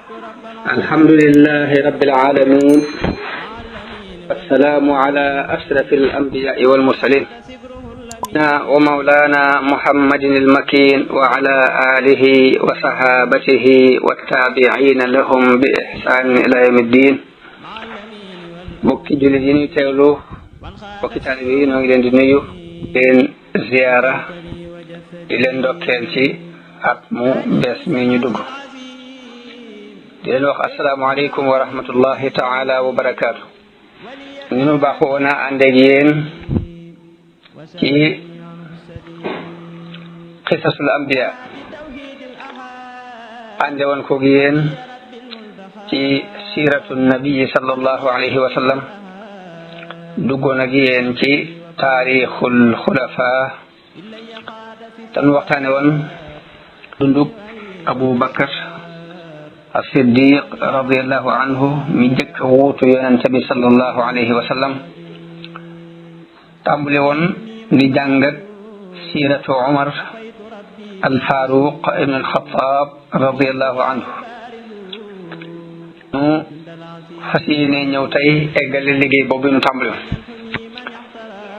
الحمد لله رب العالمين، والسلام على أشرف الأنبياء والمرسلين ومولانا محمد المكين وعلى آله وصحابته والتابعين لهم بإحسان إلى يوم الدين. bokki jullit yi ñuy teewlu, bokki taalibe yi ñoo ngi leen di nuyu, leen ziyaara, di leen ndokkeel ci at mu bees mi ñu dugg, di leen wax asalaamaaleykum wa rahmatullahi taala wa barakaatu. ñu nu baaxoo na ànd ak yéen ci qisasul ambiya, ànde woon ko yéen ci siiratu nabii sallallahu alayhi wa sallam, duggoon ak yéen ci taarixul xulafa, tan waxtaane woon dundug Abu Bakar as-Siddiq radiyallahu anhu mi jëkk wuutu yonente bi sallallahu alayhi wa sallam. tàmbule woon di jàngat siiratu Umar al-Faruq ibn al-Khattab radiyallahu anhu. nu fas yéene ñëw tey eggale liggéey boobu nu tàmbale woon,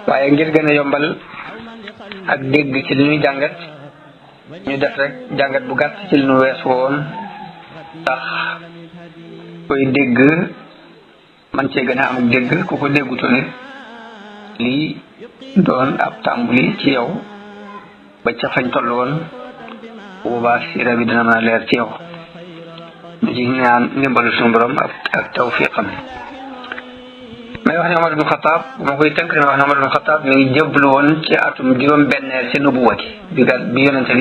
waaye ngir gën a yombal ak dégg ci li ñuy jàngat, ñu def rek jàngat bu gàtt ci li nu wees woon, ndax koy dégg man cee gën a am dégg ku ko déggutu nit lii doon ab tàmbuli ci yow ba ca fañ toll woon, boobaa siira bi dina mën a leer ci yow. ñu ci ñaan ndimbalu suñu borom ak tawfiqam. may wax ne Omar ibn Khattab, bu ma koy tënk damay wax ne Omar ibn Khattab mi ngi jébbalu woon ci atum juróom-benneel ci nubuwati bi yonente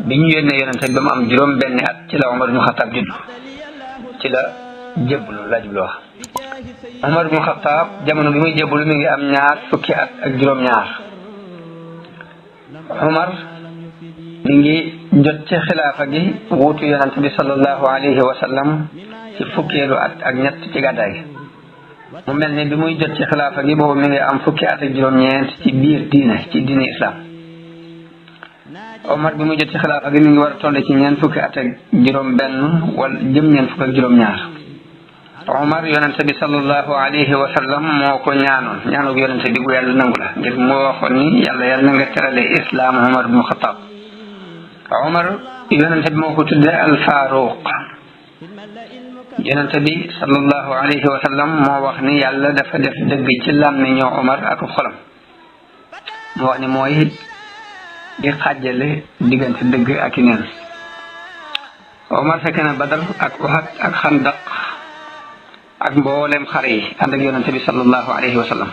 bi ñu yónnee yonente bi ba mu am juróom-benni at ci la Omar ibn Khattab juddu, ci la jébbalu la jublu wax. Omar ibn Khattab jamono bi muy jébbalu mi ngi am ñaar fukki at ak juróom-ñaar. Omar mi ngi jot ci xilaafa gi wuutu yonente bi sallallahu alayhi wa sallam ci fukkeelu at ak ñett ci gàddaay gi. mu mel ni bi muy jot ci xilaafa gi boobu mi ngi am fukki at ak juróom-ñeent ci biir diine islam. Omar bi muy jot ci xilaafa gi mi ngi war a toll ci ñeent fukki at ak juróom-benn wala jëm ñeent fukk ak juróom-ñaar. Omar yonente bi sallallahu alayhi wa sallam moo ko ñaanoon yonente bi gu yàlla nangu la, ngir moo waxoon ni yàlla na nga terale islam Omar ibn Khattab. Omar yonente bi moo ko tuddee al-Faruq. yonente bi sallallahu alayhi wa sallam moo wax ni yàlla dafa def dëgg ci làmmiñu Omar ak xolam. moo wax ni mooy di xàjjale diggante dëgg ak i neen. Omar fekk na Badar ak Uhud ak Xandaq ak mboolem xare yi ànd ak yonente bi sallallahu alayhi wa sallam.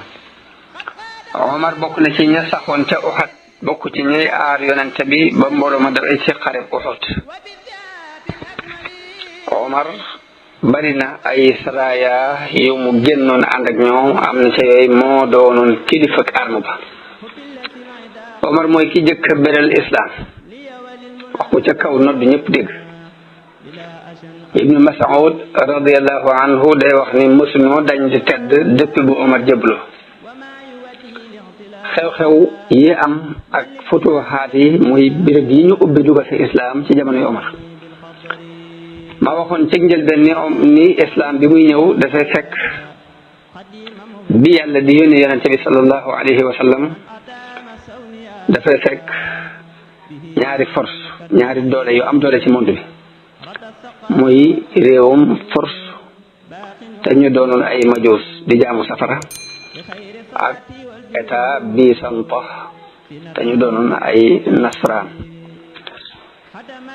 Omar bokk na ci ña saxoon ca Uhud, bokk ci ñuy aar yonente bi ba mbooloo ma dafay ci xare Uhud. Omar bari na ay saraya yu mu génnoon ànd ak ñoom, am na ca yooyu moo doonoon kilifa ak arme ba. Omar mooy ki jëkk a beral islam, wax ko ca kaw nodd ñëpp dégg. Ibnu Mas'ud radiyallahu anhu day wax ni mësuñoo dañ di tedd depuis bu Omar jëbloo. xew-xew yi am ak futuhaat yi muy béréb yi ñu ubbi dugal fi islam ci jamonoy Omar. ma waxoon ci njëlbeen ni islam bi muy ñëw dafay fekk bi yàlla di yónni yonente bi sallallahu alayhi wa sallam, dafay fekk ñaari doole yu am doole ci monde bi, muy réewum Furs te ñu doonoon ay majuus di jaamu safara, ak état Byzantin te ñu doonoon ay nasraan.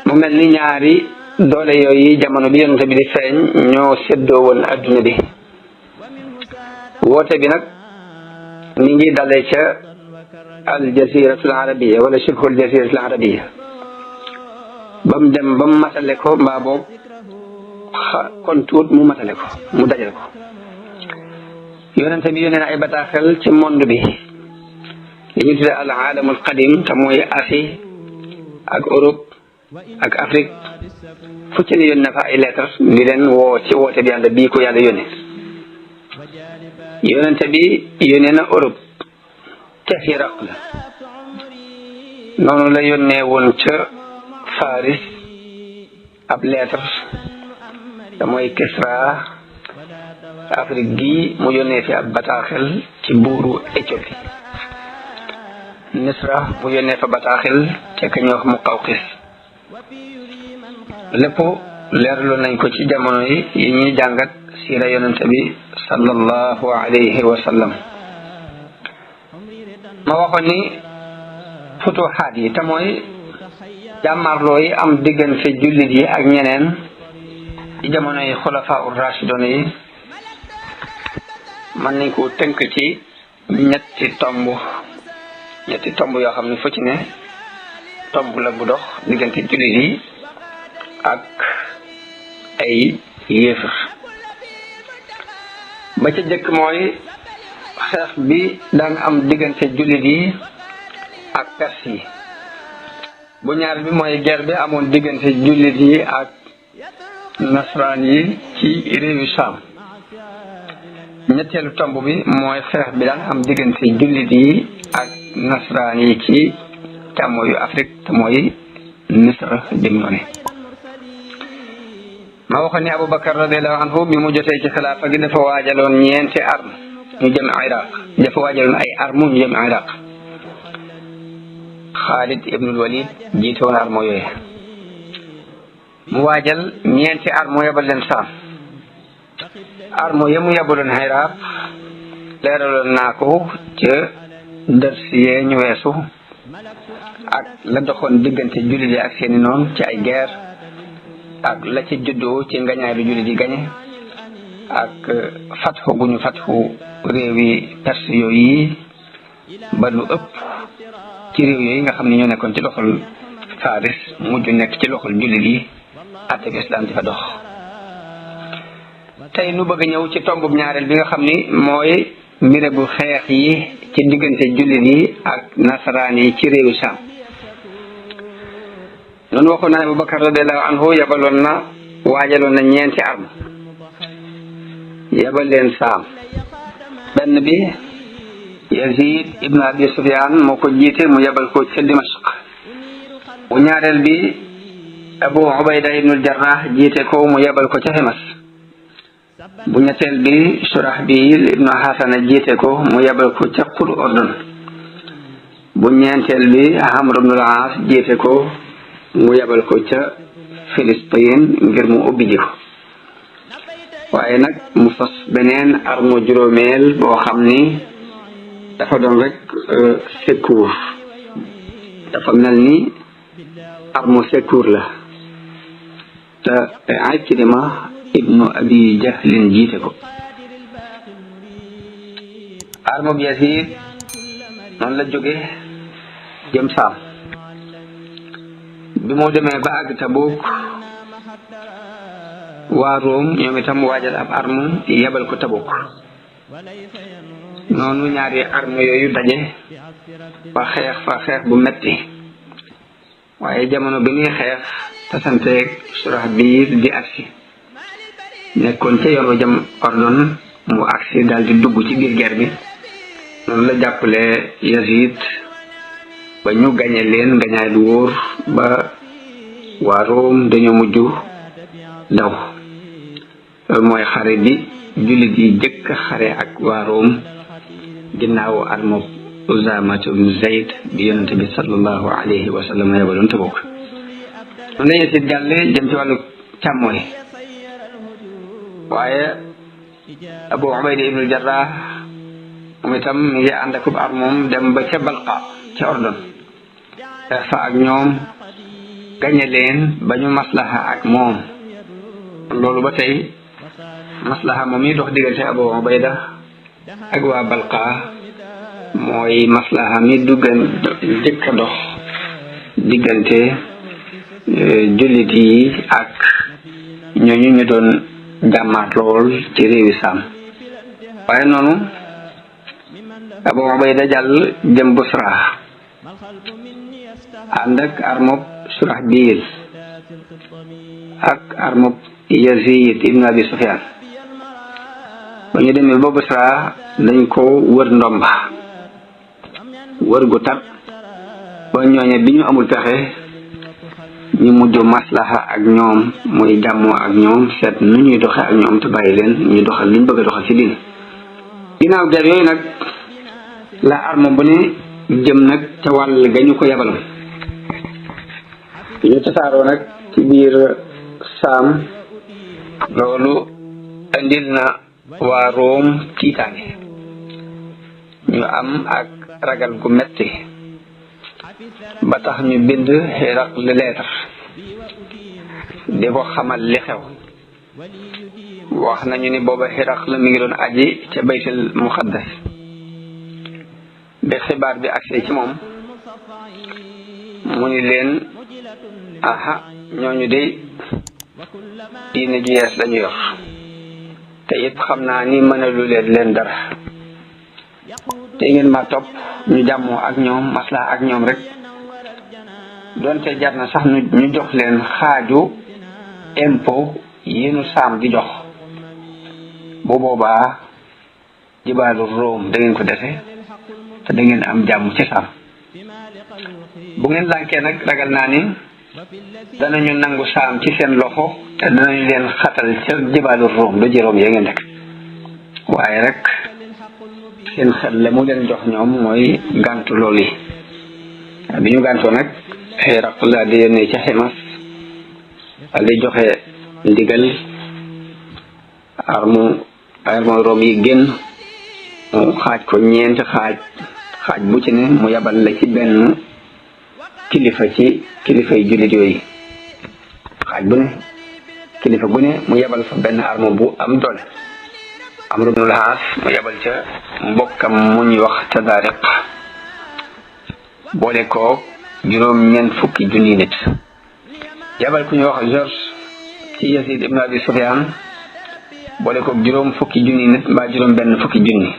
mu mel ni ñaari doole yooyu jamono bi yonente bi di feeñ ñoo séddoo woon adduna bi. woote bi nag mi ngi dalee ca al jaziratul arabiya wala shibhul jaziratul arabiya ba mu dem ba mu matale ko, mbaa boobu kon tuut mu matale ko, mu dajale ko. yonente bi yónnee na ay bataaxel ci monde bi, li ñu tuddee al aalamul qadim te mooy Asie ak Europe ak Afrique, fu ci ne yónnee fa ay lettre di leen woo ci woote bi yàlla bii ko yàlla yónnee. yonente bi yónnee na Europe ca Hiraql, noonu la yónnee woon ca Faris ab lettre te mooy Kisra Afrique gi mu yónnee fi ab bataaxel ci buuru Éthiopie. Misra mu yónnee fa bataaxel te ka ñuy wax Muqawqis. lépp leerlu nañ ko ci jamono yi ñuy jàngat siira yonente bi sallallahu alayhi wa sallam. ma waxoon ni futuxaat yi te mooy jàmmarloo yi am diggante jullit yi ak ñeneen ci jamono yi xulafaa ur rashidon yi mën nañ ko tënk ci ñetti tomb yoo xam ne fu ci ne tomb la bu dox diggante jullit yi ak ay yéefar. ba ca jëkk mooy xeex bi daan am diggante jullit yi ak perse yi. bu ñaar bi mooy guerre bi amoon diggante jullit yi ak nasraan yi ci réewu Saam. ñetteelu tomb bi mooy xeex bi daan am diggante jullit yi ak nasraan yi ci càmmooyu Afrique te mooy Misra jëm noone. ma waxoon ni Abubakar radiallahu anhu bi mu jotee ci xilaafa gi dafa waajaloon ñeenti arme ñu jëm Iraq dafa waajaloon ay arme ñu jëm Iraq. Xaalid ibnul Walid jiite woon arme yooyu mu waajal ñeenti arme yebal leen Saam. arme ya mu yebaloon Iraq leeraloon naa ko ca dërsiyee ñu weesu ak la doxoon diggante jullit yi ak seeni noon ci ay guerre ak la ci juddoo ci ngañaay lu jullit yi gañe ak fatxu gu ñu fatxu réewi perse yooyu ba lu ëpp ci réew yooyu nga xam ne ñoo nekkoon ci loxol Faris mujj nekk ci loxol jullit yi àtteb islam di fa dox. tey nu bëgg a ñëw ci tombub ñaareel bi nga xam ni mooy mbire bu xeex yi ci diggante jullit yi ak nasaraan yi ci réewu Saam. noonu waxoon naa Abubakar radiallahu anhu waajaloon na ñeenti arme yebal leen Saam. benn bi Yazid ibn Abi Sufyan moo ko jiite mu yebal ko ca Dimashq. bu ñaareel bi Abu Ubayda ibnul Jarrah jiite ko mu yebal ko ca Himas. bu ñetteel bi Surahbil ibnu Hasana jiite ko mu yebal ko ca Qur Ordon. bu ñeenteel bi Amr ibnul Aas jiite ko mu yebal ko ca Filistin ngir mu ubbi ji ko. waaye nag mu sos beneen arme juróomeel boo xam ni dafa doon rek secours dafa mel ni arme secours la te Ikrima ibnu Abi Jahlin jiite ko. arme bi Yazid noonu la jóge jëm Saam. bi mu demee ba àgg Tabuk waa Rome ñoom itam waajal ab arme yebal ko Tabuk. noonu ñaari arme yooyu daje ba xeex fa xeex bu metti waaye jamono bi ñuy xeex tasanteeg Surahbil di agsi nekkoon ca yoon wa jëm Ordon mu agsi daal di dugg ci biir guerre bi. noonu la jàppale Yazid ba ñu gañe leen gañaay lu wóor ba waa Rome dañoo mujj daw. loolu mooy xare bi jullit yi jëkk xare ak waa Rome ginnaaw arme Usaama ibn Zayd bi yonente bi sallallahu alayhi wa sallam yebaloon Tabuk. noonu la Yazid jàlle jëm ci wàllu càmmooy. waaye Abu Ubayda ibnul Jarrah moom itam mi ngi ànd akub armoom dem ba ca Balqa ca Ordon xeex fa ak ñoom gañe leen ba ñu maslaha ak moom. loolu ba tey maslaha moom yi dox diggante Abu Ubayda ak waa Balqa mooy maslaha mi jëkk a dox diggante jullit yi ak ñooñu ñu doon jàmmaat lool ci réewi Saam. waaye noonu Abu Ubayda jàll jëm Busra ànd ak armob Surahbil ak armob Yazid ibn Abi Sufyan. ba ñu demee ba Busra dañ ko wër ndomba wër gu tar ba ñooñe bi ñu amul pexe ñu mujj maslaha ak ñoom muy jàmmoo ak ñoom seet nu ñuy doxe ak ñoom te bàyyi leen ñu doxal liñ bëgg a doxal ci diin ginnaaw ger yooyu nag la arme bu ne jëm nag ca wàll ga ñu ko yabaloon ñu tasaaroo nag ci biir saam loolu indil na waa Room tiitaange ñu am ak ragal gu metti ba tax ñu bind Hiraql leetar di ko xamal li xew wax nañu ni booba Hiraql mi ngi doon aji ca baytul muqaddas bi xibaar bi agsee ci moom mu ni leen aha ñooñu de diine ju yees lañu yor te it xam naa ni mënalu leen dara te ngeen ma topp ñu jàmmoo ak ñoom maslaa ak ñoom rek doonte jar na sax ñu jox leen xaaju impôt yi nu saam di jox bu boobaa jibaalu Room da ngeen ko defe te da ngeen am jàmm ci saam bu ngeen lànkee nag ragal naa ni danañu nangu saam ci seen loxo te danañu leen xatal ca jibaalu Room du ji Room yee ngeen nekk waaye rek seen xel la mu leen jox ñoom mooy gàntu loolu yi bi ñu gàntoo nag Hiraql la di yónnee ca Ximas di joxe ndigal arme Room yi génn mu xaaj ko ñeenti xaaj bu ci ne mu yabal la ci benn kilifa ci kilifay jullit yooyu xaaj bu ne kilifa bu ne mu yabal fa benn arme bu am doole Amr ibn al-As mu yabal ca mbokkam mu ñuy wax Tadaariq boole ko juróom-ñeent fukki junni nit yabal ku ñuy wax George ci Yazid ibn Abi Sufyan boole ko juróom fukki junni nit mbaa juróom benn fukki junni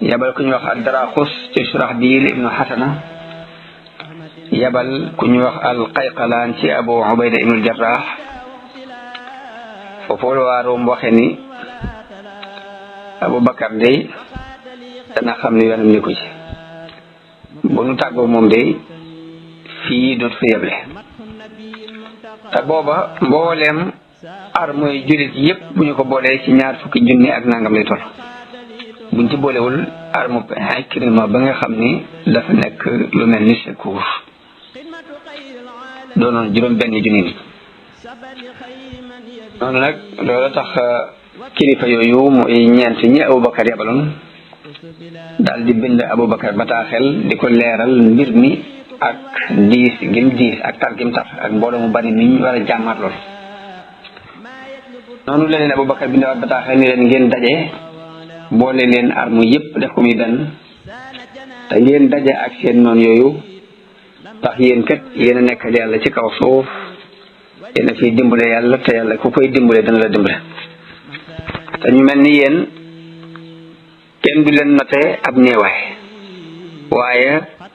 yabal ku ñuy wax ad-Daraqus ci Surahbil ibnu Hasana yabal ku ñuy wax al-Qayqalaan ci Abu Ubayda ibnu al-Jarrah foofu la waa Room waxe ni Abu Bakar day dana xam ne yoonam nekku ci bu nu tàggoo moom day fii dootu fa yeble te booba mbooleem arme yi jullit yépp bu ñu ko boolee ci ñaar fukki junni ak nangam lay toll buñ ci boolewul arme Ikrima ba nga xam ni dafa nekk lu mel ni secours doonoon juróom benn junni nit noonu nag loolu tax kilifa yooyu mooy ñeent ñi Abubakar yabaloon daal di bind Abubakar bataaxel di ko leeral mbir mi ak diis gim diis ak tar gim tar ak mbooloo mu bari mi ñu war a jàmmaat lool noonu la leen Abubakar bindawaat bataaxel ni leen ngeen daje boole leen arme yépp def ko muy benn te ngeen daje ak seen noon yooyu tax yéen kat yéen a nekkal yàlla ci kaw suuf yéen a fiy dimbale yàlla te yàlla ku koy dimbale dana la dimbale te ñu mel ni yéen kenn du leen note ab néewaay waaye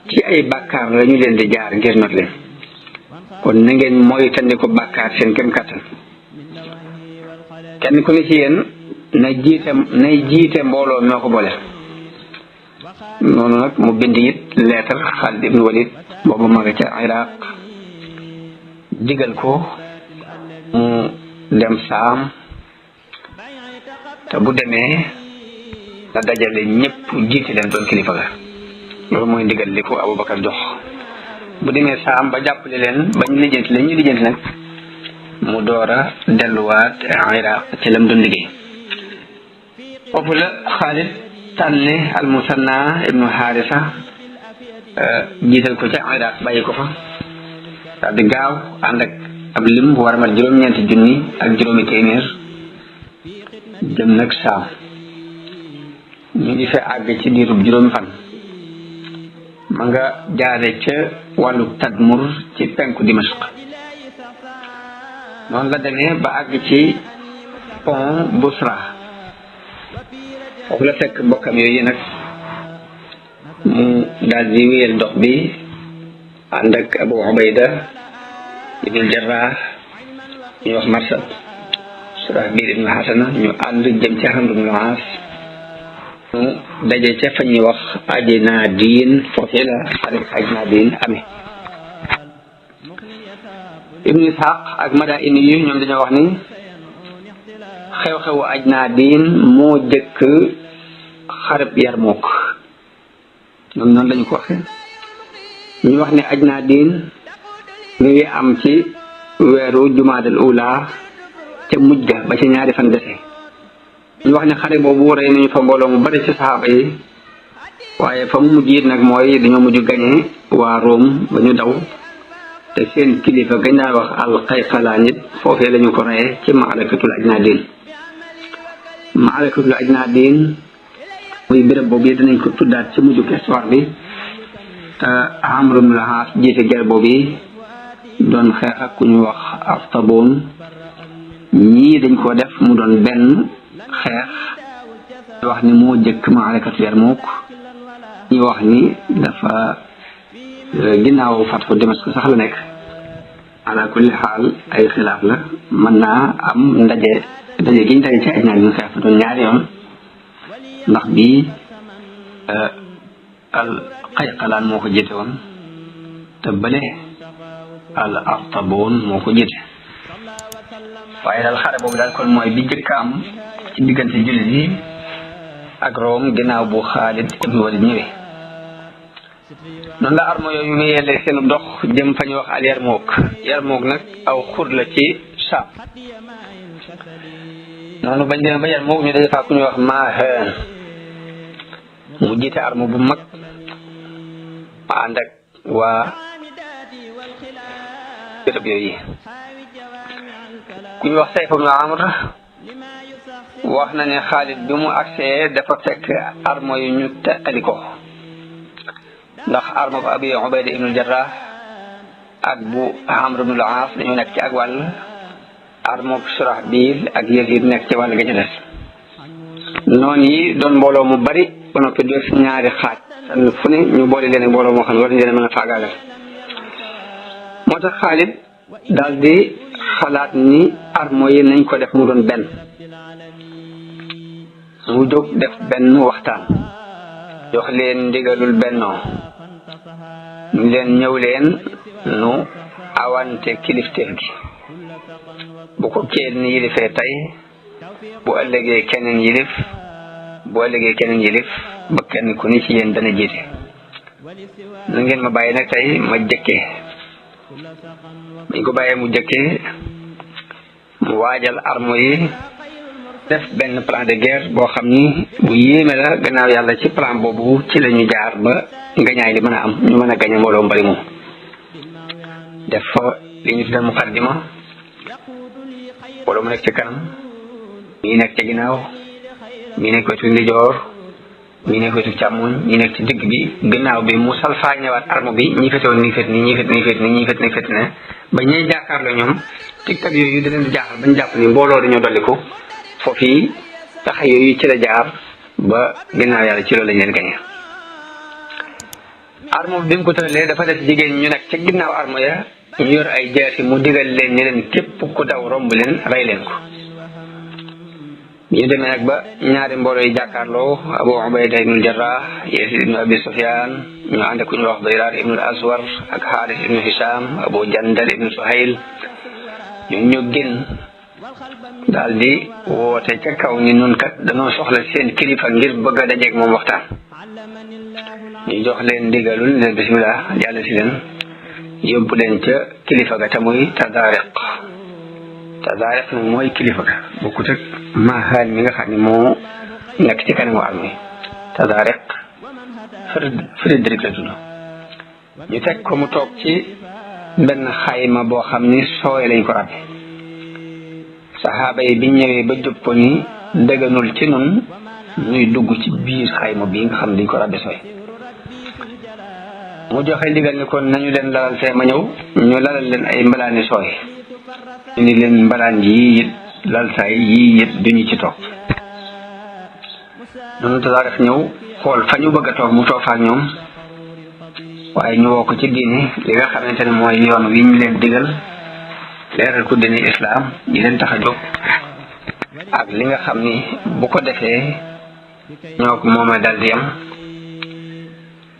ci ay bàkkaar la ñu leen di jaar ngir not leen kon na ngeen moytandiku bàkkaar seen kem kàttan kenn ku ne ci yéen nay jiite mbooloo ñoo ko boole noonu nag mu bind it leetar Xaalid ibnu Walid boobu ma nga ca Iraq digal ko mu dem saam te bu demee na dajale ñëpp jiite leen doon kilifa ga loolu mooy ndigal li ko Abubakar jox bu demee saam ba jàppale leen bañ lijjanti la ñuy lijjanti nag mu door a delluwaat Iraq ci lam doon liggéey foofu la Xaalid tànne al-Musanna ibnu Haarisa jiital ko ca Iraq bàyyi ko fa daal di gaaw ànd ak ab lim bu war a mat juróom-ñeenti junni ak juróomi téeméer jëm nag saam ñu ngi fa àgg ci diirub juróomi fan ma nga jaare ca wàllu Tadmur ci penku Dimashq noonu la demee ba àgg ci pont Busra foofu la fekk mbokkam yooyu nag mu daal di wéyal dox bi ànd ak Abu Ubayda ibnul Jarrah ñu wax Marsad Surahbil ibnu Hasana ñu ànd jëm ci Amr ibnul As ñu daje ca fa ñuy wax Ajnaadin foofee la xarit Ajnaadin amee ibnu ishaq ak madaini yi ñoom dañoo wax ni xew-xewu ajnaadin moo jëkk xareb Yarmuk ñoom noonu lañu ko waxee ñu wax ne ajnaadin mi ngi am ci weeru jumaadal ula ca mujj ga ba ci ñaari fan dese ñu wax ne xare boobu rey nañu fa mbooloo mu bari ci saxaaba yi waaye fa mu mujj it nag mooy dañoo mujj gañe waa Rome ba ñu daw te seen kilifa gañ daan wax al-Qayqalaan it foofee lañu ko reye ci ma'rakatul ajnaadin ma'rakatul ajnaadin muy béréb boobu yi danañ ko tuddaat ci mujj histoire bi te Amr ibn al-As jiite guerre boobu yi doon xeex ak ku ñu wax Artaboon ñii dañ ko def mu doon benn xeex ñu wax ni moo jëkk ma'rakatu Yarmuk ñu wax ni dafa ginnaaw fathu Damas sax la nekk ala kulli xaal ay xilaaf la mën naa am ndaje gi ñu daje ci ay ñaar ñu xeex fa doon ñaari yoon ndax bii al Qayqalaan moo ko jiite woon te bële al Artaboon moo ko jiite waaye daal xare boobu daal kon mooy bi jëkk am ci diggante jullit yi ak Rome ginnaaw bu Xaalid ibnu Walid ñëwee noonu la armo yooyu wéyale seenu dox jëm fa ñu wax al Yarmuk nag aw xur la ci Saam noonu bañ demee ba Yarmuk ñu daje fa ku ñu wax Mahan mu jiite armo bu mag ma ànd ak waa béréb yooyu ku ñu wax Sayf ibn Amr wax na ne Xaalid bi mu agsee dafa fekk armo yu ñu teqali ko ndax armo bu Abi Ubayda ibn al-Jarrah ak bu Amr ibn al-As dañoo nekk ci ak wàll armo bu Surahbil ak Yazid nekk ci wàll ga ca des noonu yi doon mbooloo mu bari ba noppi def ñaari xaaj san fu ne ñu boole leen ak mbooloo moo xam ne war nañ leen a mën a faagaagal moo tax Xaalid daal di xalaat ni armo yi nañ ko def mu doon benn mu jóg def benn waxtaan jox leen ndigalul bennoo ñu leen ñëw leen nu awante kilifteef gi bu ko kenn yilifee tey bu ëllëgee keneen yilif ba kenn ku ni ci yéen dana jiite na ngeen ma bàyyi nag tey ma jëkkee bañ ko bàyyee mu jëkkee mu waajal armo yi def benn plan de guerre boo xam ni bu yéeme la gannaaw yàlla ci plan boobu ci la ñu jaar ba ngañaay li mën a am ñu mën a gañe mbooloo mbari moom def fa li ñu tuddee muqaddima mbooloo mu nekk ci kanam ñii nekk ci ginnaaw ñii nekk wetu ndijoor ñii nekk wetu càmmoñ ñii nekk ci digg bi gannaaw bi mu salfaa ñëwaat arme bi ñi fetewoon nii fet nii ñii fet nii fet nii ñii fet nii fet ne ba ñuy jàkkaarloo ñoom tig-tag yooyu da leen di jaaxal bañ jàpp ni mbooloo dañoo dolliku foofu yi taxa yooyu ci la jaar ba ginnaaw yàlla ci loolu lañ leen gañe arme bi mu ko tëralee dafa def jigéen ñu nekk ca ginnaaw arme ya ñu yor ay jaasi mu digal leen ñu leen képp ku daw romb leen rey leen ko ñu demee nag ba ñaari mbooloo yi jàkkaarloo Abu Ubayda ibnul Jarrah Yazid ibnu Abi Sufyan ñu ànd ku ñu wax Diraar ibnul Aswar ak Xaaris ibnu Hisham Abu Jandal ibnu Suhayl ñu génn daal di woote ca kaw ni nun kat dañoo soxla seen kilifa ngir bëgg a dajeeg moom waxtaan ñu jox leen ndigalul ne bismillah yàlla si leen yóbbu leen ca kilifa ga te muy Tadaariq nag mooy kilifa ga bokkut ak Mahaan mi nga xam ne moo nekk ci kanamu arme Tadaariq Frédéric la tudd ñu teg ko mu toog ci benn xayma boo xam ni sooy lañ ko rabbe saxaaba yi biñ ñëwee ba jub ko ni dëgganul ci nun ñuy dugg ci biir xayma bi nga xam ne dañ ko rabbe sooy mu joxe ndigal ni kon nañu leen lalal fee ma ñëw ñu lalal leen ay mbalaani sooy ñu ni leen mbalaan yii it lal saay yii it duñu ci toog noonu Tadaariq ñëw xool fa ñu bëgg a toog mu toog fa ak ñoom waaye ñu woo ko ci diine li nga xamante ne mooy yoon wi ñu leen digal leeral ko diine islaam ñi leen tax a jóg ak li nga xam ni bu ko defee ñoo ko mooma dal di yam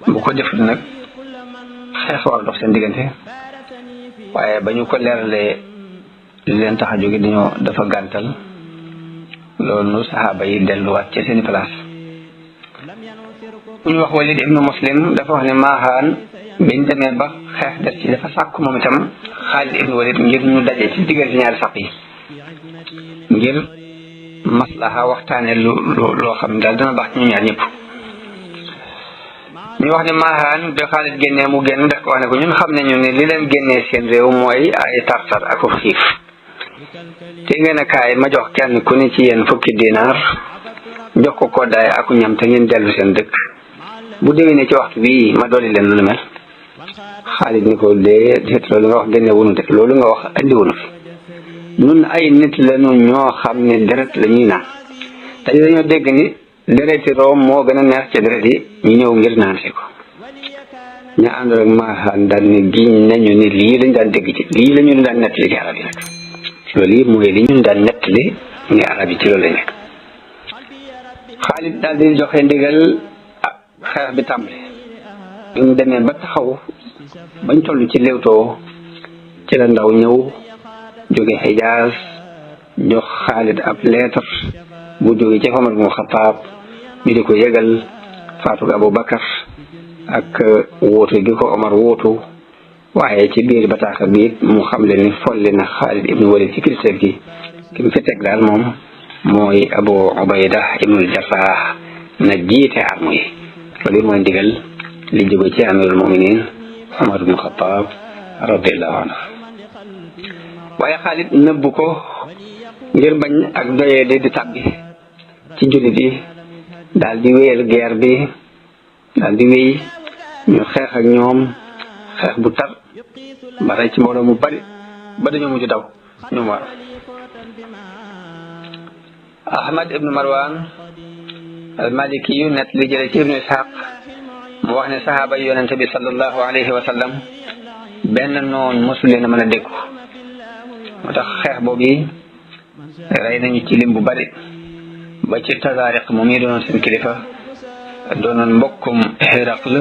bu ko defut nag xeex war dox seen diggante waaye ba ñu ko leeralee li leen tax a jóge dafa gàntal loolu saxaaba yi delluwaat ci seeni place. bu ñu wax Walid ibnu Muslim dafa wax ne Maahaan biñ demee ba xeex des ci dafa sàkk moom itam Xaalid ibnu Walid ngir ñu daje ci diggante ñaari sàpp yi ngir maslaha waxtaane loo xam ne daal dana baax ci ñu ñaar ñëpp. ñu wax ne Maahaan bi Xaalid génnee mu génn daf ko wax ne ko ñun xam nañu ne li leen génnee seen réew mooy ay tartar ak xiif te ngeen a kaay ma jox kenn ku ne ci yéen fukki dinaar jox ko koddaay aku ñam te ngeen dellu seen dëkk bu déwénee ci waxtu bii ma dolli leen lu mel. Xaalid ni ko déet loolu nga wax génne wunu de loolu nga wax andi wunu fi ñun ay nit lañu ñoo xam ne deret la ñuy naan te dañoo dégg ni dereti Room moo gën a neex ci deret yi ñu ñëw ngir naan si ko. ña ànd rek Maahaan daal ni giñ nañu ni lii lañ daan dégg ci lii la ñu daan nettali ci arab yi nag loolu yi mooy li ñu daan nettali ni arab yi ci loolu la nekk. Xaalid daal di joxe ndigal xeex bi tàmbali bi mu demee ba taxaw bañ toll ci léewtoo ci la ndaw ñëw jóge Xijaas jox Xaalid ab leetar bu jóge ci Omar ibn Xattaab ñu di ko yëgal faatu Abu Bakar ak wóotu gi ko Omar wóotu waaye ci biir bataaxal bi it mu xam leen ni folli na Xaalid ibnu Walid ci kilifteef gi ki mu fi teg daal moom mooy Abu Ubayda ibnul Jarraax na jiite arme yi loolu mooy ndigal li jóge ci amirul muminin Omar ibn Xattaab radiyallahu anhu. waaye Xaalid nëbb ko ngir bañ ak doyee di tàbbi ci jullit yi daal di wéyal guerre bi daal di wéy ñu xeex ak ñoom xeex bu tar ba rey ci mbooloo mu bari ba dañoo mujj daw ñoom war. Ahmad ibnu Marwan al-Maliki yu net li jële ci ibnu Ishaq mu wax ne saxaaba yi yonente bi sallallahu alayhi wa sallam benn noon mosu leen a mën a dékku moo tax xeex boobu yi rey nañu ci lim bu bari ba ci Tazaariq moom yi doonoon seen kilifa doonoon mbokkum Hiraql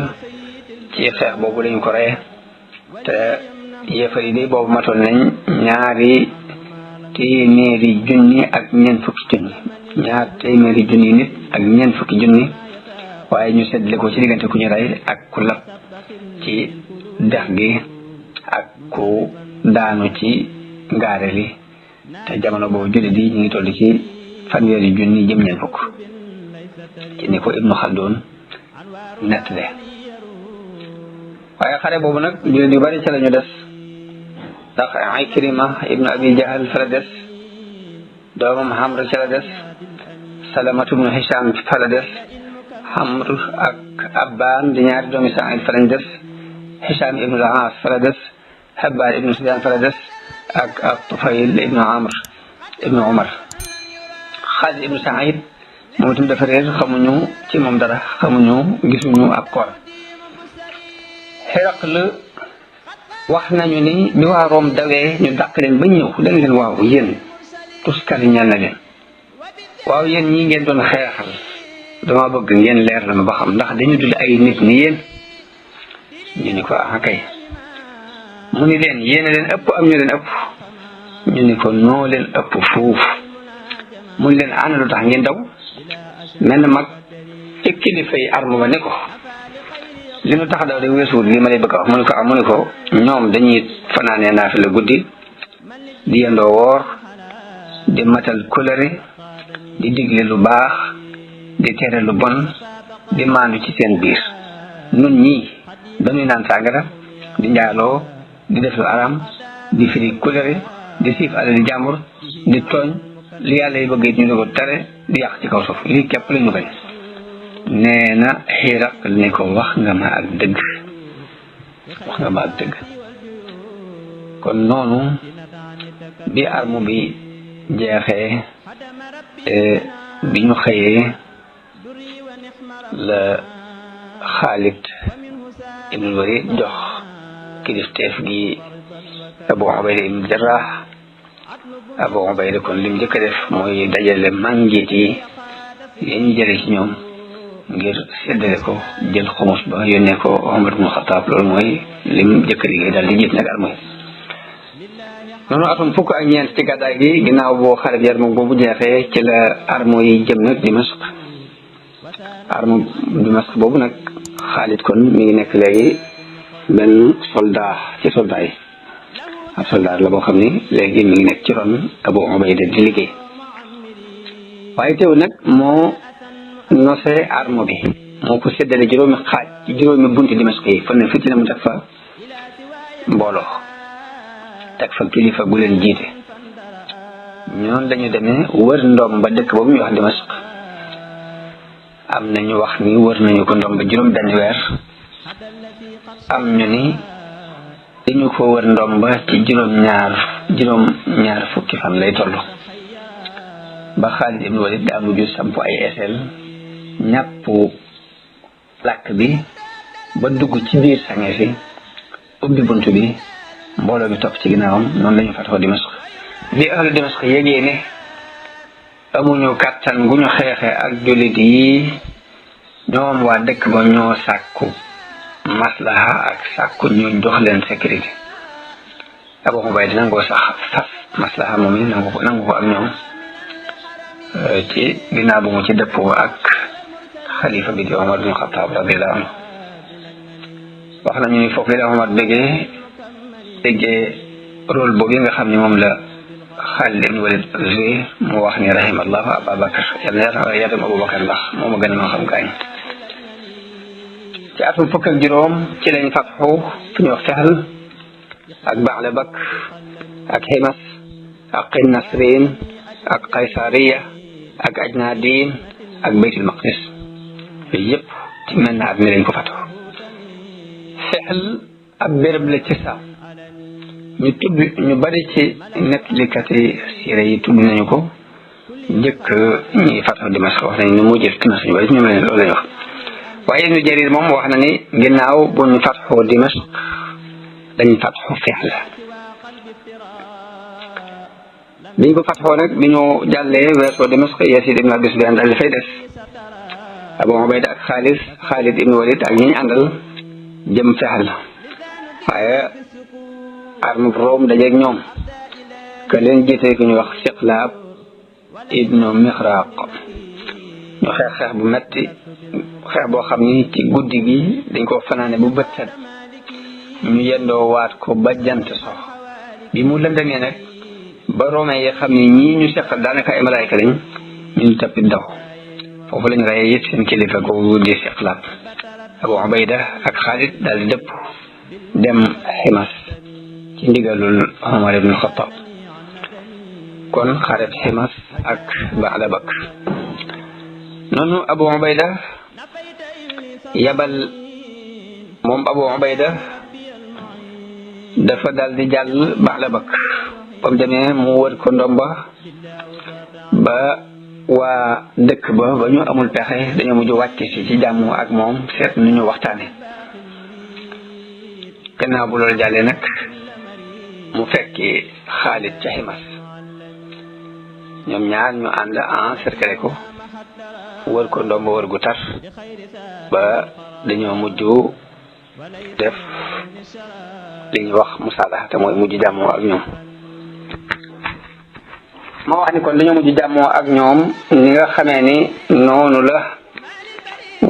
ci xeex boobu lañu ko reye te yéefar yi day boobu matoon nañ ñaari téeméeri junni ak ñeent fukki junni ñaar téeméeri junni nit ak ñeent fukki junni waaye ñu seddale ko ci diggante ku ñu rey ak ku lab ci dex gi ak ku daanu ci ngaare li te jamono boobu jullit yi ñu ngi toll ci fanweeri junni jëm ñeent fukk ci ni ko Ibnu Xaldun nettale. waaye xare boobu nag jullit yu bari ca la ñu des ndax Ikrima ibnu Abi Jahal fa la des doomam Amr ca la des Salamatu ibnu Hisham fa la des Amr ak Abbaan di ñaari doomi Saïd fa lañ des Hisham ibnu al-Aas fa la des Habban ibnu Sufyaan fa la des ak Tufayl ibnu Amr ibnu Umar. Xaalid ibnu Saïd moom itam dafa réer xamuñu ci moom dara xamuñu gisuñu ab koor. Hiraql wax nañu ni bi waa Room dawee ñu dàq leen ba ñëw dañ leen waaw yéen tuskari ñeel na leen waaw yéen ñii ngeen doon xeexal dama bëgg ngeen leer la ma ba xam ndax dañu dul ay nit ni yéen ñu ni ko kay mu ni leen yéen a leen ëpp am ñu leen ëpp ñu ni ko noo leen ëpp fuuf mu ni leen ana lu tax ngeen daw mel na mag ci kilifa yi arme ba ne ko li nu tax daw de weesuwul li ma lay bëgg a wax mu ne ko ñoom dañuy fanaanee naafila guddi di yendoo woor di matal kóllëre di digle lu baax di tere lu bon di maandu ci seen biir nun ñii dañuy naan sàngara di njaaloo di def lu aram di firi kóllëre di siif alali jàmbur di tooñ li yàlla yi bëgg it ñu di ko tere di yàq ci kaw suuf lii képp la ñu bañ. nee na Hiraql ne ko wax nga ma ak dëgg kon noonu bi arme bi jeexee bi ñu xëyee la Xaalid ibn Walid jox kilifteef gi Abu Ubayda ibn Jarrah. Abu Ubayda kon lim njëkk a def mooy dajale màngeet yi ñu jële ci ñoom ngir séddale ko jël xumus ba yónnee ko Omar ibn Xattaab loolu mooy lim njëkk a liggéey daal di jiit nag arme noonu atum fukk ak ñeent ci gàddaay gi ginnaaw boo xareb Yarmuk boobu jeexee ci la armo yi jëm nag Dimashq armo Dimashq boobu nag Xaalid kon mi ngi nekk léegi benn soldat ci soldat yi ab soldat la boo xam ni léegi mi ngi nekk ci ron Abu Ubayda di liggéey waaye teew nag moo nosee armo bi moo ko séddale juróomi xaaj ci juróomi bunti Dimashq yi fan ne fu ci ne mu teg fa mbooloo teg fa kilifa gu leen jiite ñoon lañu demee wër ndoom ba dëkk boobu ñu wax Dimashq am na ñu wax ni wër nañu ko ndoom ba juróom benn weer am ñu ni dañu ko wër ndoom ba ci juróom ñaar fukki fan lay toll ba Xaalid ibn Walid daa mujj samp ay eseel ñàpp làkk bi ba dugg ci biir sange fi ubbi bunt bi mbooloo bi topp ci ginnaawam noonu lañu fatoo Dimashq bi ahlu Dimashq yégee ne amuñu kàttan gu ñu xeexe ak jullit yi ñoom waa dëkk ba ñoo sàkku maslaha ak sàkku ñu jox leen sécurité Abu Ubayda nangoo sax fas maslaha moom yi nangu ko ak ñoom ci ginnaaw bu mu ci dëppoo ak xalifa bi di Omar bin Xattaab radiyallahu anhu wax nañu ni foofu la Omar déggee rôle boobu nga xam ne moom la Xaalid ibn Walid joué mu wax ni rahimallahu Abubakar yàlla yaram Abubakar ndax moo ma gën a moo xam gaañ ci atum fukk ak juróom ci lañ fatxu fu ñu wax Fihl ak Ba'labak ak Himas ak Qinnasrin ak Qaysariya ak Ajnadin ak Baytul Maqdis yooyu yëpp ci mel na at mi lañ ko fatxu Fihl ab béréb la ci Saam ñu bari ci nettalikat yi siira yi tudd nañu ko njëkk ñi fatxu Dimashq wax nañu ni mu jël Dimashq ñu bari ñoom leen loolu lañu wax waaye Ibnu Jarir moom wax na ni ginnaaw bu ñu fatxu Dimashq dañu fatxu Fihl biñ ko fatxoo nag bi ñu jàllee weesoo Dimashq Yaziid ibn Abi Sufyaan daal dafay des Abu Ubayda ak Xaalid ibn Walid ak ñi ñu àndal jëm Fihl waaye armub Room dajeeg ñoom ka leen jiite ku ñu wax Siqlaab ibnu Mixraaq ñu xeex bu metti xeex boo xam ni ci guddi gi dañ ko fanaane bu bët set ñu yendoo waat ko ba jant so bi mu lëndamee nag ba Romain yi xam ni ñii ñu seqal daanaka ay malaayka lañ ñu tappit daw foofu lañ reyee it seen kilifa googu di Siqlaab Abu Ubayda ak Xaalid daal di dëpp dem Himas ci ndigalul Omar ibn Xattaab kon xaret Himas ak Ba'labak noonu Abu Ubayda Abu Ubayda dafa dal di jàll Ba'labak ba mu demee mu wër ko ndomba ba waa dëkk ba ñu amul pexe dañoo mujj wàcc ci jàmm ak moom seet nu ñu waxtaane gannaaw bu loolu jàllee nag mu fekki Xaalid ca Himas ñoom ñaar ñu ànd encercler ko wër ko ndomba wër gu tar ba dañoo mujj def li ñuy wax musaalaha te mooy mujj jàmmoo ak ñoom ma wax ni kon dañoo mujj jàmmoo ak ñoom ñi nga xamee ni noonu la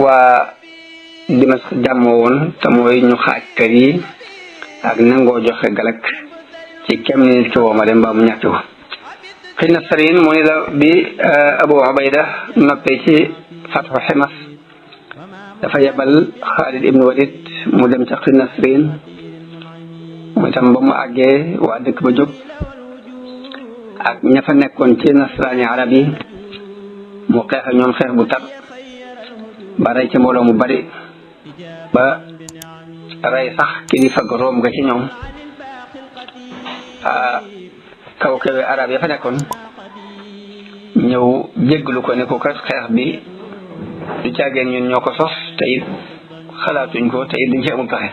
waa Dimashq jàmmoo woon te mooy ñu xaaj kër yi ak nangoo joxe galak ci kem ni nit ki woo ma dem ba mu ñàkk ko Qinnasrin mu ni la bi Abu Ubayda noppee ci fatxu Himas dafa yebal Xaalid ibn Walid mu dem ca Qinnasrin mu itam ba mu àggee waa dëkk ba jóg ak ña fa nekkoon ci nasraani arab yi mu xeex ak ñoom xeex bu tar ba rey ci mbooloo mu bari ba rey sax kilifa Room ga ci ñoom kaw kawe arab ya fa nekkoon ñëw jégglu ko ne ko kat xeex bi du caageen ñun ñoo ko sos te it xalaatuñ ko te it duñ ci amul pexe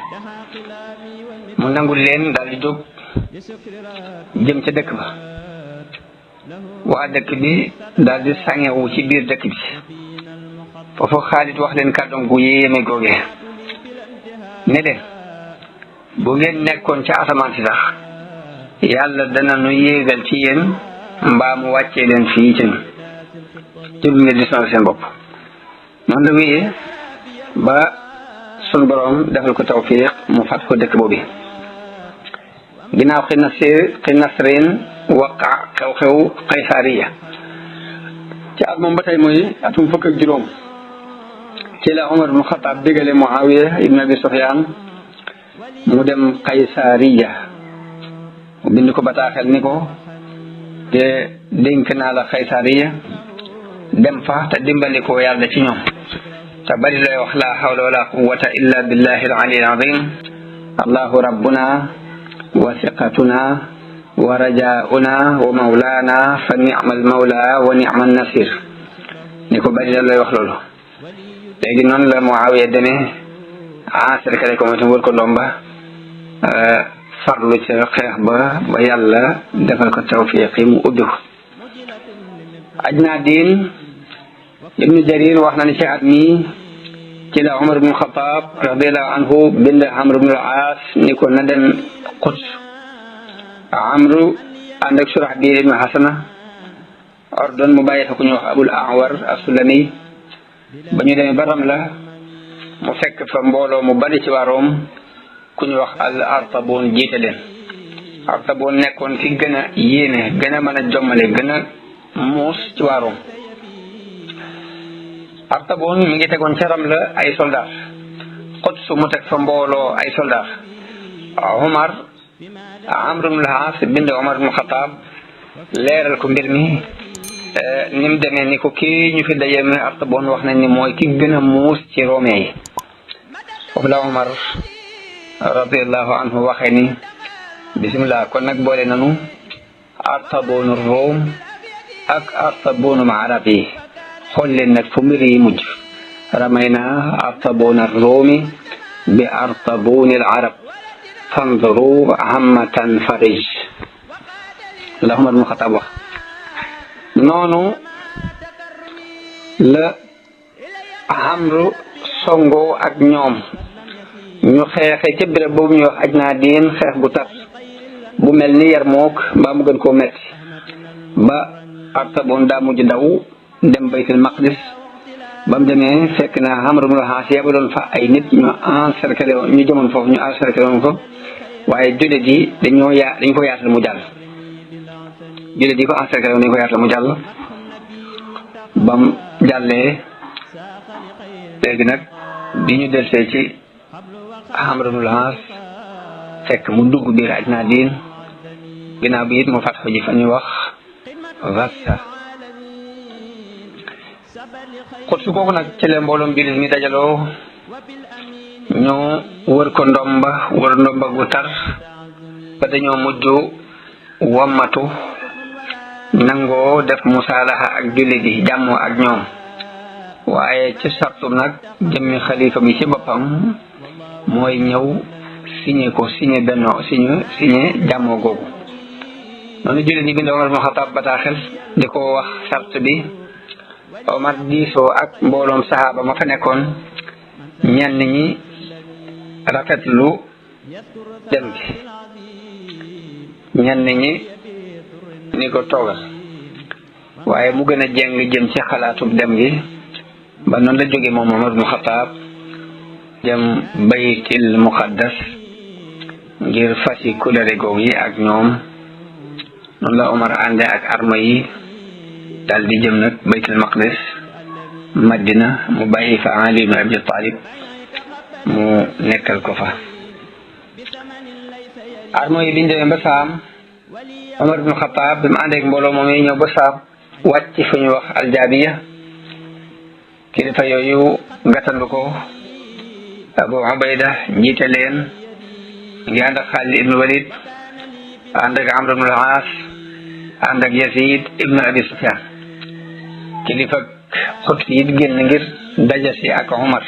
mu nangul leen daal di jóg jëm ca dëkk ba waa dëkk bi daal di sàngewu ci biir dëkk bi foofu Xaalid wax leen kàddoom gu yéeme googee ne leen bu ngeen nekkoon ca asamaan si sax yàlla dana nu yéegal ci yéen mbaa mu wàccee leen fii ci ñu ci lu ngeen di sonal seen bopp. noonu la wéyee ba sun borom defal ko tawfiq mu fat ko dëkk boobu. ginnaaw Xinasrin waqa xew-xew Qaysariya ci at moom ba tey mooy atum fukk ak juróom ci la Umar ibn Xattaab digale Muawiya ibn Abi Sufyaan mu dem Qaysariya mu bind ko bataaxel ni ko te dénk naa la Qaysariya dem fa te dimbali ko yàlla ci ñoom te bari lay wax la hawla wala quwwata illa billahi al-ali al-azim allahu rabbuna wa thiqatuna wa rajauna wa mawlana fa ni'mal mawla wa ni'man nasir ni ko bari lay wax loolu. léegi noonu la Muawiya demee encercler ko mooy tam wër ko ndomba farlu ca xeex ba yàlla defal ko tawfiq mu ubbi ko. Ajnaadin ibnu Jarir wax na ne ci at mi ci la Umar ibnu Xattaab radiallahu anhu bind Amr ibnu al-Aas ni ko na dem Quds. Amru ànd ak Surahbil ibnu Hasana ordon mu bàyyi fa ku ñu wax Abul Ahwar as-Sulami. ba ñu demee ba Ramla mu fekk fa mbooloo mu bari ci waa Room ku ñu wax al Artaboon jiite leen. Artaboon nekkoon ki gën a yéene gën a mën a jommale gën a muus ci waa Room. Artaboon mi ngi tegoon ca Ramla ay soldat Quds mu teg fa mbooloo ay soldat. Amr ibn al-As bind Umar ibn Xattaab leeral ko mbir mi ni mu demee ni ko kii ñu fi dajee mi Artaboon wax nañ ni mooy ki gën a muus ci Romain yi. foofu la Umar radiallahu anhu waxee ni bismillah kon nag boole nanu Artaboonu Room ak Artaboonu arab yi xool leen nag fu mbir yi mujj. ramayna Artaboona Roomi bi Artabooni al-arab fanzuru hammatan farij la Umar ibn Xattaab wax. noonu la Amru songo ak ñoom ñu xeexe ca béréb boobu ñuy wax Ajnaadin xeex bu tar bu mel ni Yarmouk mbaa mu gën koo metti ba Artaboon daa mujj daw dem Baytul Maqdis. ba mu demee fekk na Amr ibn al-As yabaloon fa ay nit ñu encerclé woon ñu jëmoon foofu ñu encerclé woon ko waaye jullit yi dañ ko yaatal mu jàll. jullit yi ko encerclé woon dañ ko yaatal mu jàll. bam jàllee léegi nag bi ñu delsee ci Amr ibn al-As fekk mu dugg biir Ajnaadin ginnaaw bi it mu fatxu ji fa ñuy wax Vassa. Quds kooku nag ci la mbooloom jullit mi dajaloo ñu wër ko ndomba gu tar ba dañoo mujj wammatu nangoo def musaalaxa ak jullit yi jàmmoo ak ñoom waaye ci sartum nag jëmmi xalifa bi ci boppam mooy ñëw signé jàmmoo googu. noonu jullit ñi bind Umar ibn Xattaab bataaxel di ko wax sart bi. Omar diisoo ak mbooloom saxaaba ma fa nekkoon ñenn ñi rafetlu dem gi ñenn ñi ni ko toogal waaye mu gën a jeng jëm ci xalaatub dem gi ba noonu la jóge moom Umar ibn Xattaab jëm Baytil Muqaddas ngir fasi kulere googu yi ak ñoom. noonu la Umar ànde ak arme yi daal di jëm nag Baytul Maqdis Madina mu bàyyi fa Ali ibn Abi Talib mu nekkal ko fa. arme yi biñ demee ba Saam Umar ibn Xattaab bi mu àndeek mbooloo moom yi ñëw ba Saam wàcc fu ñu wax Aljaabiya kilifa yooyu gàttandu ko. Abu Ubayda jiite leen ngi ànd ak Xaalid ibn Walid ànd ak Amr ibn al-As ànd ak Yazid ibn Abi Sufyan. kilifa Quds yi génn ngir dajasi ak Umar.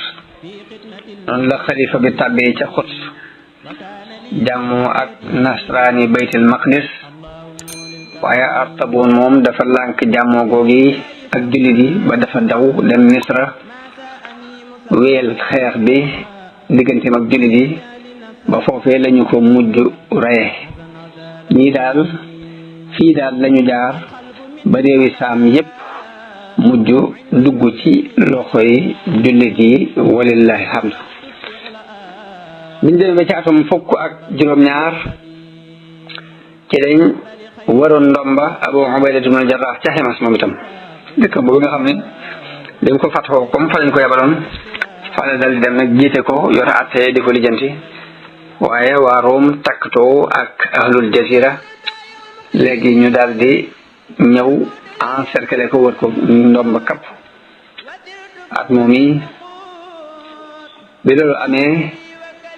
noonu la xalifa bi tàbbee ca Quds jàmmoo ak nasraani Baytul Maqdis waaye Artaboon moom dafa lànk jàmmoo googi ak jullit yi ba dafa daw dem Misra wéyal xeex bi digganteem ak jullit yi ba foofee lañu ko mujj reye. ñii daal fii daal lañu jaar ba réewi saam yépp mujj dugg ci loxoy jullit yi walillahi hamd. biñ demee ba ci atum fukk ak juróom-ñaar ci lañ waroon ndomba Abu Ubayda ibn Jarrah ca Himas moom itam dëkk boobu nga xam ne dañ ko fatxoo comme fa lañ ko yabaloon fa la dal di dem nag jiite ko yor àtte di ko lijjanti. waaye waa Room takkatoo ak ahlul jazira léegi ñu daal di ñëw encercler ko wër ko ndomba kapp. at moom yi bi loolu amee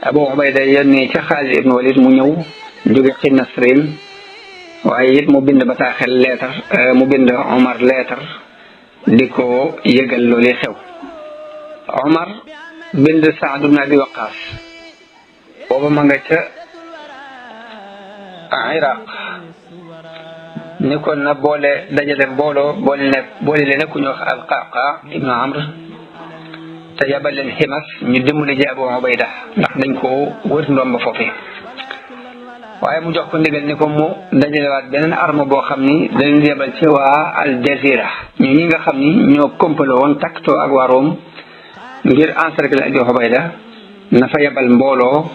Abu Ubayda yónnee ca Xaalid ibn Walid mu ñëw jóge ci Nasrin waaye it mu bind bataaxel leetar mu bind Omar leetar di ko yëgal loolu xew. Omar bind Saad ibn Abi Waqaas booba ma nga ca Iraq ni kon na boole dajale mbooloo boole leen ku ñu wax al-Qa'qa ibnu Amr te yabal leen Himas ñu dimbali ji Abu Ubayda ndax dañ ko wër ndoom ba foofu. waaye mu jox ko ndigal ni ko mu dajalewaat beneen arme boo xam ni dañ leen yabal ci waa Al Jazira ñu ñi nga xam ni ñoo kompaloo woon taktoo ak waa Room ngir encercler Abu Ubayda na fa yabal mbooloo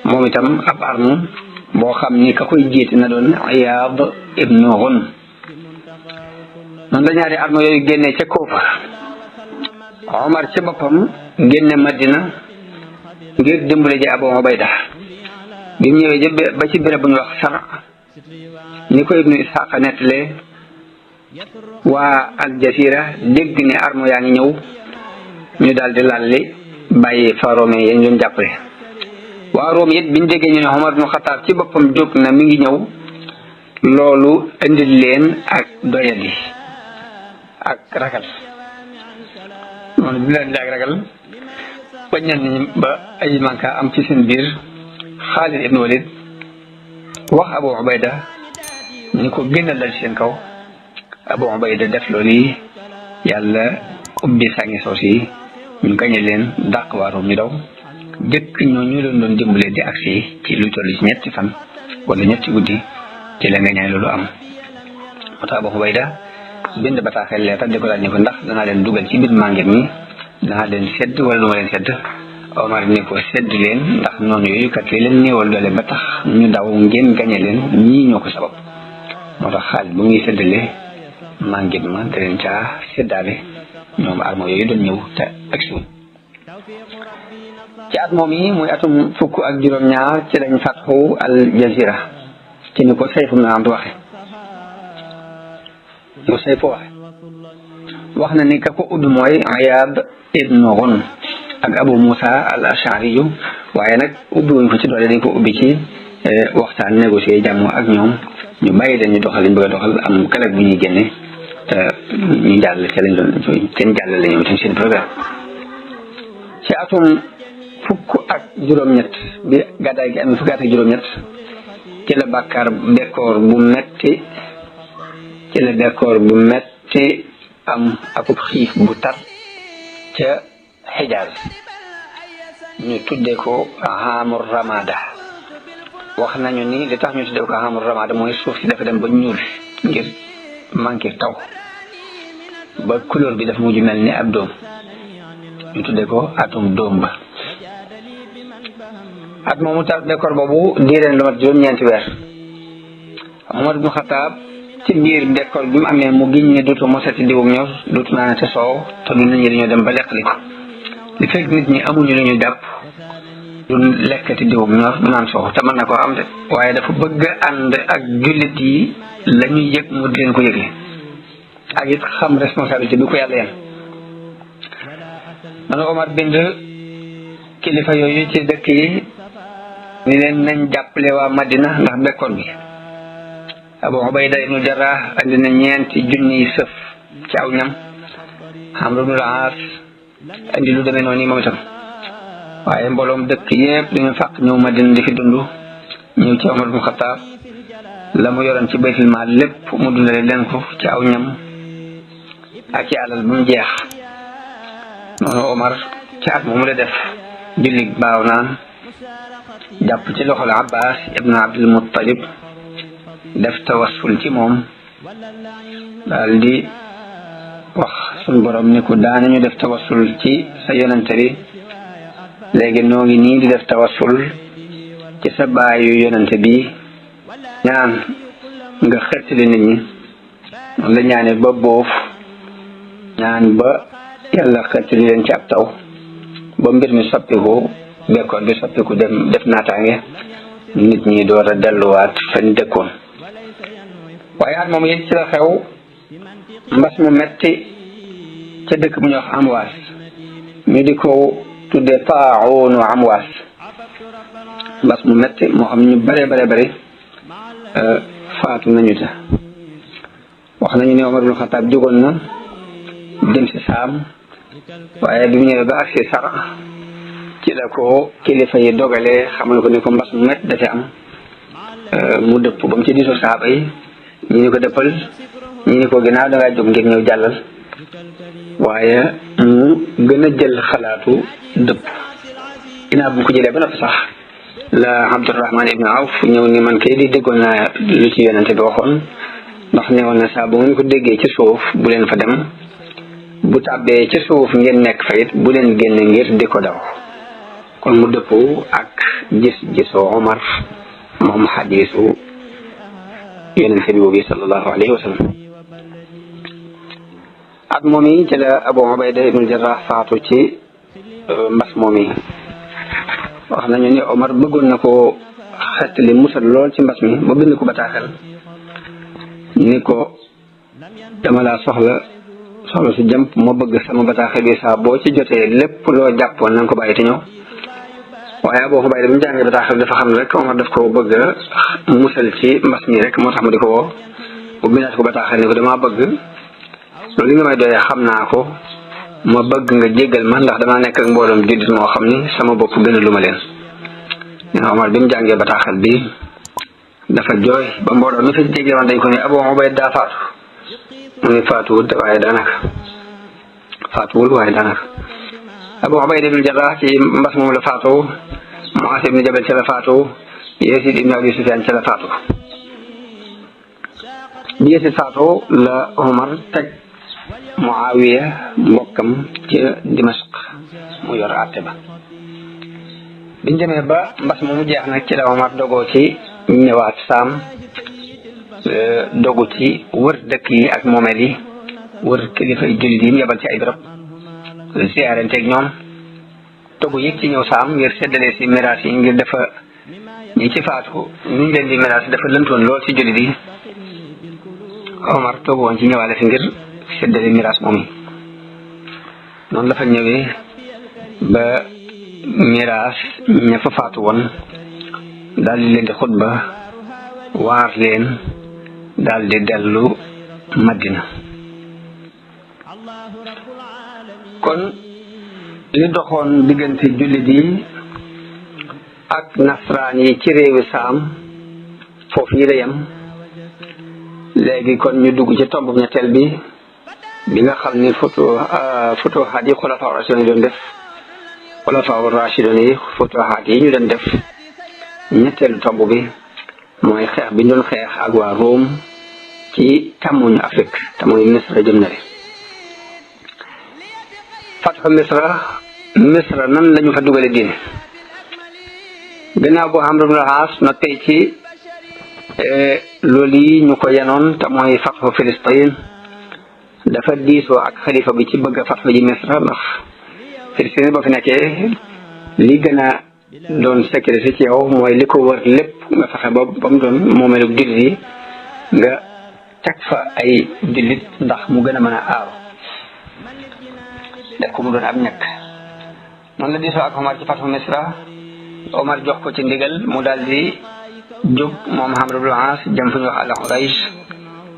moom itam ab arme boo xam ni ka koy jiite na doon Iyaad ibnu Ghunm. noonu la ñaari arme yooyu génnee ca Kuufa. Omar ci boppam génne Madina ngir dimbali ji Abu Ubayda bi mu ñëwee ba ci béréb bu ñu wax Sar ni ko Ibnu Isxaaq nettalee waa Al Jazira dégg ne arme yaa ngi ñëw ñu daal di lalli bàyyi fa Roome yi ñu doon jàppale. waa Room it biñ déggee ñu ne Omar ibn Xattaab ci boppam jóg na mi ngi ñëw loolu indil leen ak doyadi ak ragal noonu bi leen jaag ragal ba ñenn ñi ba ay manka am ci seen biir. Xaalid ibn Walid wax Abu Ubayda ni ko génnal dal ci seen kaw. Abu Ubayda def loolu yi yàlla ubbi sàngi soos yi ñu gañe leen dàq waa Room ñu daw. jëkk ñoo ñu doon dimbale di agsi ci lu toll ci ñetti fan wala ñetti guddi ci la nga ñaay loolu am. moo tax Abu Ubayda bind bataaxel leetar di ko laaj ni ko ndax danaa leen dugal ci biir mànget mi danaa leen sedd wala du ma leen sedd. Omar ni ko sedd leen ndax noonu yooyu kat li leen néewal doole ba tax ñu daw ngeen gañe leen ñii ñoo ko sabab. moo tax Xaalid bu muy séddale mànget ma da leen caa seddaale ñoom arme yooyu doon ñëw te ak suun. ci at moom yi muy atum fukk ak juróom-ñaar ci lañ fatxu Al Jazira ci ni ko Sayf ibn Amr waxe mu Sayf waxe wax na ni ka ko udd mooy Iyaad ibnu Ghunm ak Abu Musa al Ash'ari waaye nag ubbi wuñ ko ci doole dañ ko ubbi ci waxtaan négocier jàmm ak ñoom ñu bàyyi leen ñu doxal liñ bëgg a doxal am kalag bu ñuy génne te ñu jàll ca lañ doon seen jàll la ñoom itam seen programme. ci atum fukk ak juróom-ñett bi gàddaay gi amee fukki at ak juróom-ñett ci la bàkkaar bekkoor bu metti am akub xiif bu tar ca Xijaaz ñu tuddee ko Aamur Ramada. wax nañu ni li tax ñu tuddee ko Aamur Ramada mooy suuf si dafa dem ba ñuul ngir manqué taw ba couleur bi dafa mujj mel ni ab doom ñu tuddee ko atum doom ba. at moomu tar bekkoor boobu diireen lu mat juróom-ñeenti weer. Omar ibn Xattaab ci biir bekkoor bi mu amee mu giñ ne dootu mosati diwum ñor dootu naanate soow te du nit ñi dañoo dem ba leqali ko li fekk nit ñi amuñu lu ñu jàpp du lekkati diwum ñor du naan soow te mën na koo am de waaye dafa bëgg ànd ak jullit yi la ñuy yëg mu di leen ko yëgle ak it xam responsabilité bi ko yàlla yan. man Omar bind kilifa yooyu ci dëkk yi ni leen nañ jàppale waa Madina ndax bekkoor bi. Abu Ubayda ibnu Jarrah andi na 4 junniy sëf ci aw ñam. Amr ibnul Aas andi lu demee noonu moom itam waaye mbooloom dëkk yépp dañu fàq ñëw Madina di fi dund ñëw ci Omar ibnu Xattaab la mu yoroon ci baytul maal lépp mu dundale leen ko ci aw ñam ak ci alal bu mu jeex. noonu Omar ci at moomu la def jullit baaw naan jàpp ci loxol Abbas ibnu Abdul Muttalib def tawassul ci moom daal di wax suñ borom ni ko daanañu def tawassul ci sa yonente bi léegi noo ngi nii di def tawassul ci sa baayu yonente bi ñaan nga xettali nit ñi noonu la ñaane ba boof ñaan ba yàlla xettali leen ci ab taw ba mbir mi soppiku bekkoon bi soppiku dem def naataange nit ñi door a delluwaat fañ dëkkoon waaye at moom it ci la xew mbas mu metti ca dëkk bu ñuy wax Amwaas ñu di ko tuddee taaxoonu Amwaas mbas mu metti moo xam ñu bare faatu nañu ta wax nañu ne Omar ibn Xattaab jógoon na dem si Saam waaye bi mu ñëwee ba ak si Sara ci la ko kilifa yi dogalee xamal ko ne ko mbas mu metti dafa am mu dëpp ba mu ci diisoo saaba yi ñi ni ko dëppal ñi ni ko ginnaaw dangaa jóg ngir ñëw jàllal waaye mu gën a jël xalaatu dëpp ginnaaw bu mu ko jëlee ba noppi sax la Abdurahman ibn Awf ñëw ni man kay di déggoon naa lu ci yonente bi waxoon ndax newoon na saa bu ngeen ko déggee ci suuf bu leen fa dem bu tàbbee ci suuf ngeen nekk fa it bu leen génn ngir di ko daw kon mu dëppoo ak gis-gisoo Omar moom xadiisu yonente bi boobu sallallahu alayhi wa sallam at moom yi ci la Abu Ubayda ibn Jarrah faatu ci mbas moom yi wax nañu ni Omar bëggoon na ko xettali musal lool ci mbas mi ba bind ko bataaxal ni ko dama laa soxla si jàmp ma bëgg sama bataaxal bi saa boo ci jotee lépp loo jàppoon na nga ko bàyyi te ñëw waaye Abu Ubayda bi mu jàngee bataaxal dafa xam ne rek Omar daf ko bëgg musal ci mbas mi rek moo tax mu di ko woo bu bindaat ko bataaxal ni ko damaa bëgg loolu li nga may doyee xam naa ko ma bëgg nga jéggal ma ndax damaa nekk ak mbooloom jullit moo xam ni sama bopp gën a lu ma leen Omar bi mu jàngee bataaxal bi dafa jooy ba mbooloo mi fi jéggi woon dañ ko ni Abu Ubayda daa faatu mu ni faatuwul waaye daanaka Abu Ubayda ibn Jarrah ci mbas moom la faatu Muaaz ibn Jabal ca la faatu Yasid ibn Abi Sufyaan ca la faatu bi Yasid faatu la Omar teg Muawiya mbokkam ci Dimashq mu yor àtte ba biñ demee ba mbas moomu jeex nag ci la Omar dogoo ci ñëwaat Saam dogu ci wër dëkk yi ak moomeel yi wër kilifa yi jullit yi mu yebal ci ay barab siyaarenteeg ñoom dogu yi ci ñëw Saam ngir séddale si miraas yi ngir dafa ñi ci faatu niñ leen di miraas dafa lëntoon lool ci jullit yi Omar dogu woon ci ñëwaale fi ngir séddale miraas moom yi noonu la fa ñëwee ba miraas ña fa faatu woon daal di leen di xutba waar leen daal di dellu Madina kon li doxoon diggante jullit yi ak nasraan yi ci réewi Saam foofu yi la yem léegi kon ñu dugg ci tomb ñetteel bi nga xam ni futuhaat yi xulafaa rashidun yi doon def xulafaa rashidun yi futuhaat yi ñu doon def ñetteelu tomb bi mooy xeex bi ñu doon xeex ak waa Rome ci tàmmuñu Afrique tàmmuñu Misra jëm na le fatxu Misra nan lañu fa dugale diine gannaaw boo Amr ibn al-As noppee ci loolu yi ñu ko yenoon te mooy fatxu Filistin dafa diisoo ak xalifa bi ci bëgg a fatxu ji Misra ndax Filistin boo fi nekkee li gën a doon sécurité ci yow mooy li ko wër lépp nga fexe ba mu doon moomeelu jullit yi nga teg fa ay jullit ndax mu gën a mën a aaru def ko mu doon ab ñàkk noonu la diisoo ak Omar ci fatxu Misra Omar jox ko ci ndigal mu daal di jóg moom Amr ibn al-As dem fu ñuy wax al-Huraysh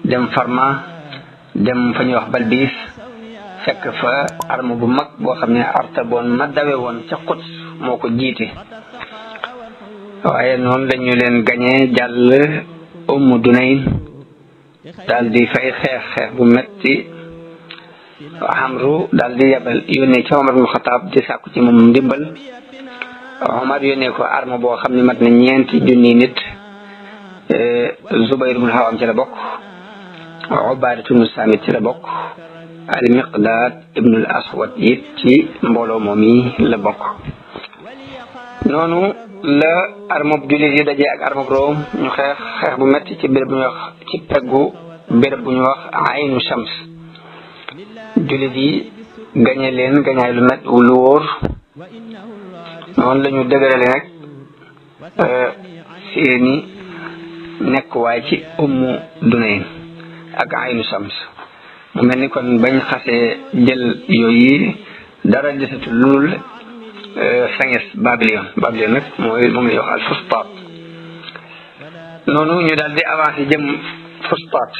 dem Farma dem fa ñuy wax Balbis fekk fa arme bu mag boo xam ne Artaboon ma dawe woon ca Quds moo ko jiite waaye noonu lañu leen gañee jàll Dunayn daal di fay xeex bu metti Amru daal di yebal yónnee ci Omar ibn Xataab di sàkku ci moom ndimbal Omar yónnee ko arme boo xam ne mat na 4 junni nit Zubayr ibn Hawam ci la bokk, Ubaadatu ibnu Saamit ci la bokk, al Miqdaad ibnu al Aswad it ci mbooloo moom yi la bokk. noonu la armob jullit yi dajee ak armob Room ñu xeex bu metti ci béréb bu ñuy wax ci peggu béréb bu ñuy wax Aynu Shams. jullit yi gañe leen gañaay lu met lu wóor. noonu la ñu dëgërale nag seeni nekkuwaay ci Ummu Dunayn ak Aynu Shams. mu mel ni kon bañ xasee jël yooyu dara desatu lul sanges Babylone nag mooy moom la ñuy wax al Fustat. noonu ñu daal di avancé jëm Fustat.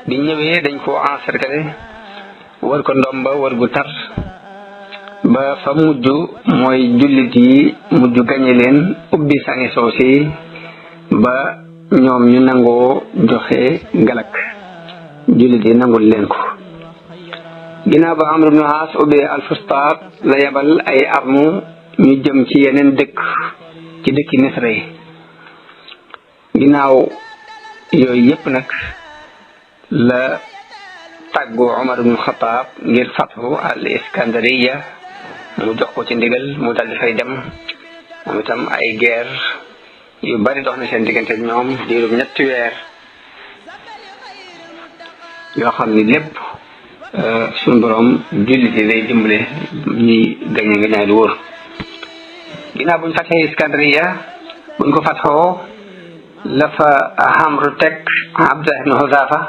bi ñëwee dañ ko encercler war ko ndomba war gu tar ba fa mujj mooy jullit yi mujj gañe leen ubbi sange soosi ba ñoom ñu nangoo joxe galak jullit yi nangul leen ko. ginnaaw ba Amr ibn As ubbee al Fustat la yabal ay armu ñu jëm ci yeneen dëkk ci dëkki Misra yi. ginnaaw yooyu yépp nag la tàggu Umar ibn Xataab ngir fathu al Iskandariya mu jox ko ci ndigal mu dal di fay dem. moom itam ay guerre yu bari dox na seen diggante ñoom diirub 3 weer yoo xam ni lépp suñu borom jullit yi lay dimbale ñuy gañe gañaay lu wóor. ginnaaw buñ fatxee Iskandariya buñ ko fatxoo la fa Amru teg Abdullah ibn Huzafa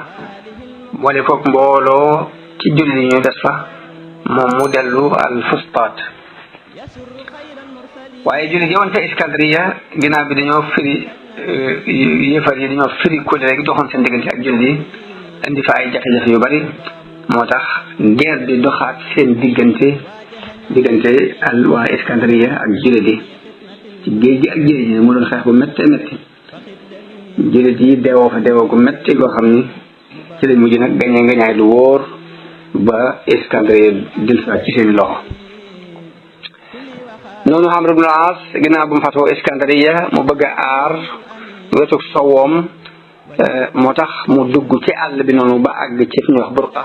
boole koog mbooloo ci jullit yi ñu des fa moom mu dellu al Fustat. waaye jullit yi woon ca Iskandariya ginnaaw bi dañoo firi yëfar yi dañoo firi kóllëre rek doxoon seen diggante ak jullit yi indi fa ay jafe-jafe yu bari. moo tax guerre bi doxaat seen diggante al waa Iskandariya ak jullit yi ci géej gi ak jéeri ji mu doon xeex bu méttee métti. jullit yi deewoo fa deewoo gu métti goo xam ni ci lañ mujj nag gañaay lu wóor ba Iskandariya dellusiwaat ci seen loxo. noonu Amr ibn al-As ginnaaw bu mu fatoo Iskandariya mu bëgg a aar wetu sowoom moo tax mu dugg ci àll bi noonu ba àgg ci fi ñuy wax Burqa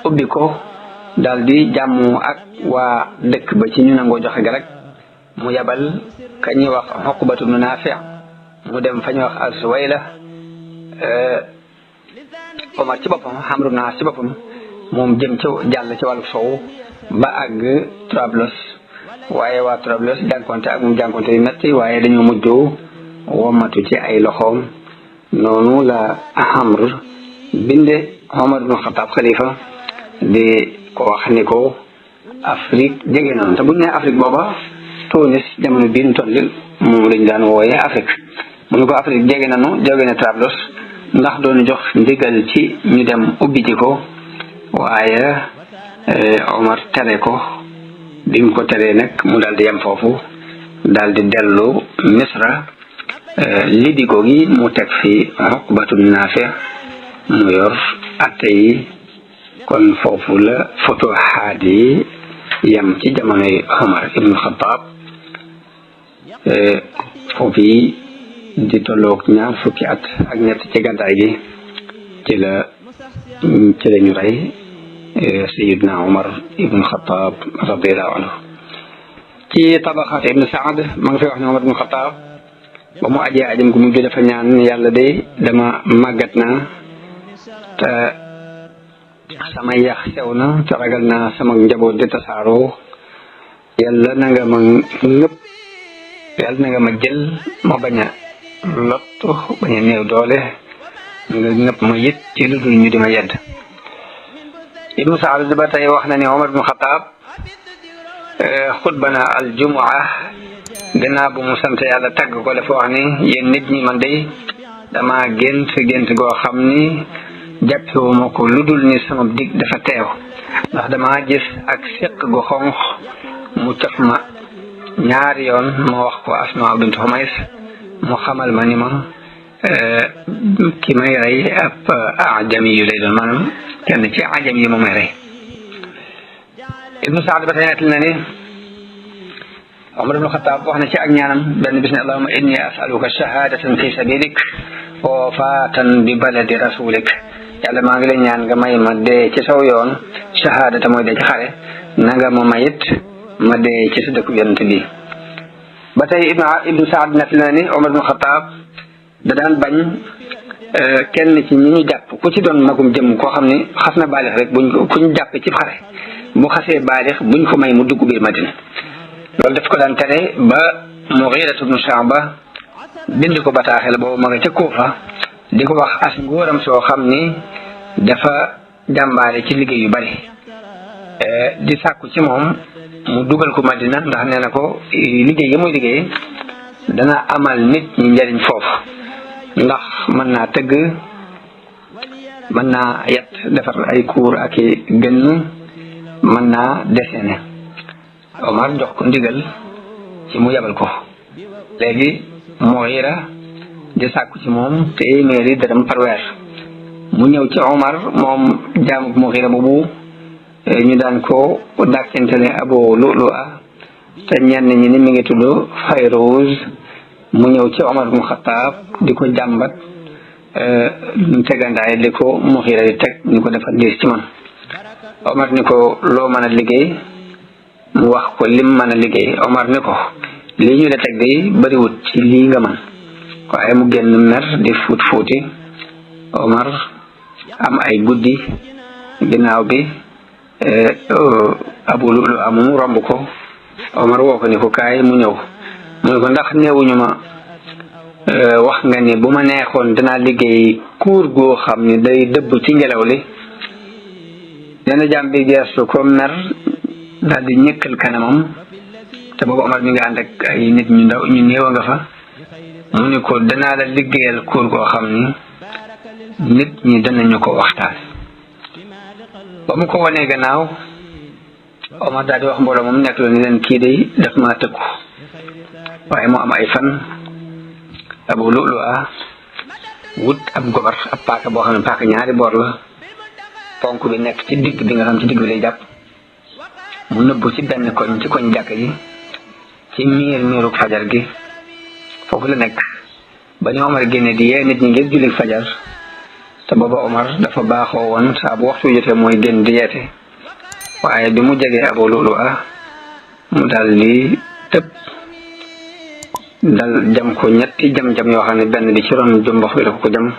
ubbi ko daal di jàmmoo ak waa dëkk ba ci ñu nangoo joxe galak mu yabal ka ñuy wax Uqbatu ibn Nafi' mu dem fa ñuy wax al-Suwayla. Omar ci boppam Amr ibn al-As ci boppam moom jëm ci jàll ci wàllu sow ba àgg Trablos. waaye waa Trablos jànkonte ak moom jànkonte yu metti waaye dañoo mujjoo womatu ci ay loxoom. noonu la Amr binde Omar ibn Khattab xalifa di ko wax ni ko Afrique jege nañu te bu ñu nee Afrique booba Tunis jamono bii ñu toll moom lañu daan wooyee Afrique. mu ne ko Afrique jege nañu jege na Trablos ndax doon jox ndigal ci ñu dem ubbi ji ko. waaye Omar tere ko. bi mu ko teree nag mu daal di yem foofu daal di dellu Misra. lidigo gi mu teg fi Uqbatu ibn Nafi' mu yor atte yi. kon foofu la futuhaat yi yem ci jamonoy Omar ibn Khattab. foofu yi di tolloog 2 fukki at ak ñett ci gàddaay gi ci la ñu rey Sayyidna Omar ibn Khattab radiyallahu anhu. ci tabaqaat ibn Saad ma nga fay wax ne Omar ibn Khattab ba mu ajee ajam gu mujj dafa ñaan yàlla de dama màggat naa te sama yax sew na te ragal naa sama njaboot di tasaaroo. yàlla na nga ma ngëpp yàlla na nga ma jël ma bañ a lottu bañ a néew doole nga ngëpp ma it ci lu dul ñu di ma yedd. Ibnu Saad ba tey wax na ni Omar ibn Khattab xutba na aljumua gannaaw bu mu sant yàlla tagg ko dafa wax ni yéen nit ñi man day dama gént goo xam ni jàppewuma ko lu dul ni sama dig dafa teew ndax dama gis ak séq gu xonq mu taf ma 2 yoon ma wax ko Asma bint Humays mu xamal ma ni ma ki may rey ab ajami yu lay doon maanaam kenn ci ajam yi moom may rey. Ibnu Saad ba tey nettali na ni Omar ibn Khattab wax na ci ak ñaanam benn bis ne allahumma inni as'aluka shahadatan fi sabilik wafaatan bi baladi rasulik yàlla maa ngi lay ñaan nga may ma dee ci saw yoon shahadata mooy dee ci xare na nga ma mayit ma dee ci sa dëkku yonent bi ba tey ibnu Saad nett na ni Omar ibn Xataab da daan bañ kenn ci ñi ñu jàpp ku ci doon magum jëm koo xam ni xas na baalix rek ku ñu jàpp ci xare bu xasee baalix buñ ko may mu dugg biir Madina loolu daf ko daan tere ba Mughiratu ibnu Shu'ba bind ko bataaxel boobu ma nga ca Kuufa di ko wax as ngóoram soo xam ni dafa jàmbaare ci liggéey yu bari di sàkku ci moom mu dugal ko Madina ndax nee na ko liggéey yi muy liggéey dana amal nit ñi njariñ foofu ndax mën naa tëgg mën naa yat defar ay kuur ak i gënn mën naa dessiné Omar jox ko ndigal ci mu yabal ko léegi Mughira di sàkku ci moom téeméeri dërëm par weer mu ñëw ci Omar moom jaamu Mughira boobu ñu daan ko dàkkentele Abu Lu'lu'a te ñenn ñi ni mi ngi tudd Fayruz mu ñëw ci Omar ibn Khattab di ko jàmbat tegandaay li ko Mughira di teg ni ko defal diis ci man Omar ni ko loo mën a liggéey mu wax ko lim mën a liggéey Omar ni ko lii ñu la teg de bariwut ci lii nga man waaye mu génn mer di fuuti Omar am ay guddi ginnaaw bi Abu Lu'lu'a mu romb ko Omar woo ko ni ko kaay mu ñëw mu ne ko ndax neewuñu ma wax nga ni bu ma neexoon dinaa liggéey kuur goo xam ni day dëbb ci ngelaw li dana jàmm bi geestu ko mer daal di ñëkkal kanamam te boobu Omar mi nga ànd ak ay nit ñu ndaw ñu néew a nga fa mu ne ko danaa la liggéeyal kuur goo xam ni nit ñi danañu ko waxtaan ba mu ko wanee gannaaw Omar daal di wax mbooloo moom nekk la ni leen kii day daf maa tëkku waaye mu am ay fan Abu Lu'lu'a wut ab gobar ab paaka boo xam ne paaka ñaari boor la ponk bi nekk ci digg bi nga xam ci digg bi lay jàpp mu nëbbu ci benn koñ ci koñ jàkk ji ci miiru fajar gi foofu la nekk ba ñu Omar génne di yee nit ñi ngir julli fajar te booba Omar dafa baaxoo woon saa bu waxtu jotee mooy génn di yeete waaye bi mu jegee Abu Lu'lu'a mu dal di tëb dal jam ko ñetti jam-jam yoo xam ne benn bi ci ron jumbax bi la ko jam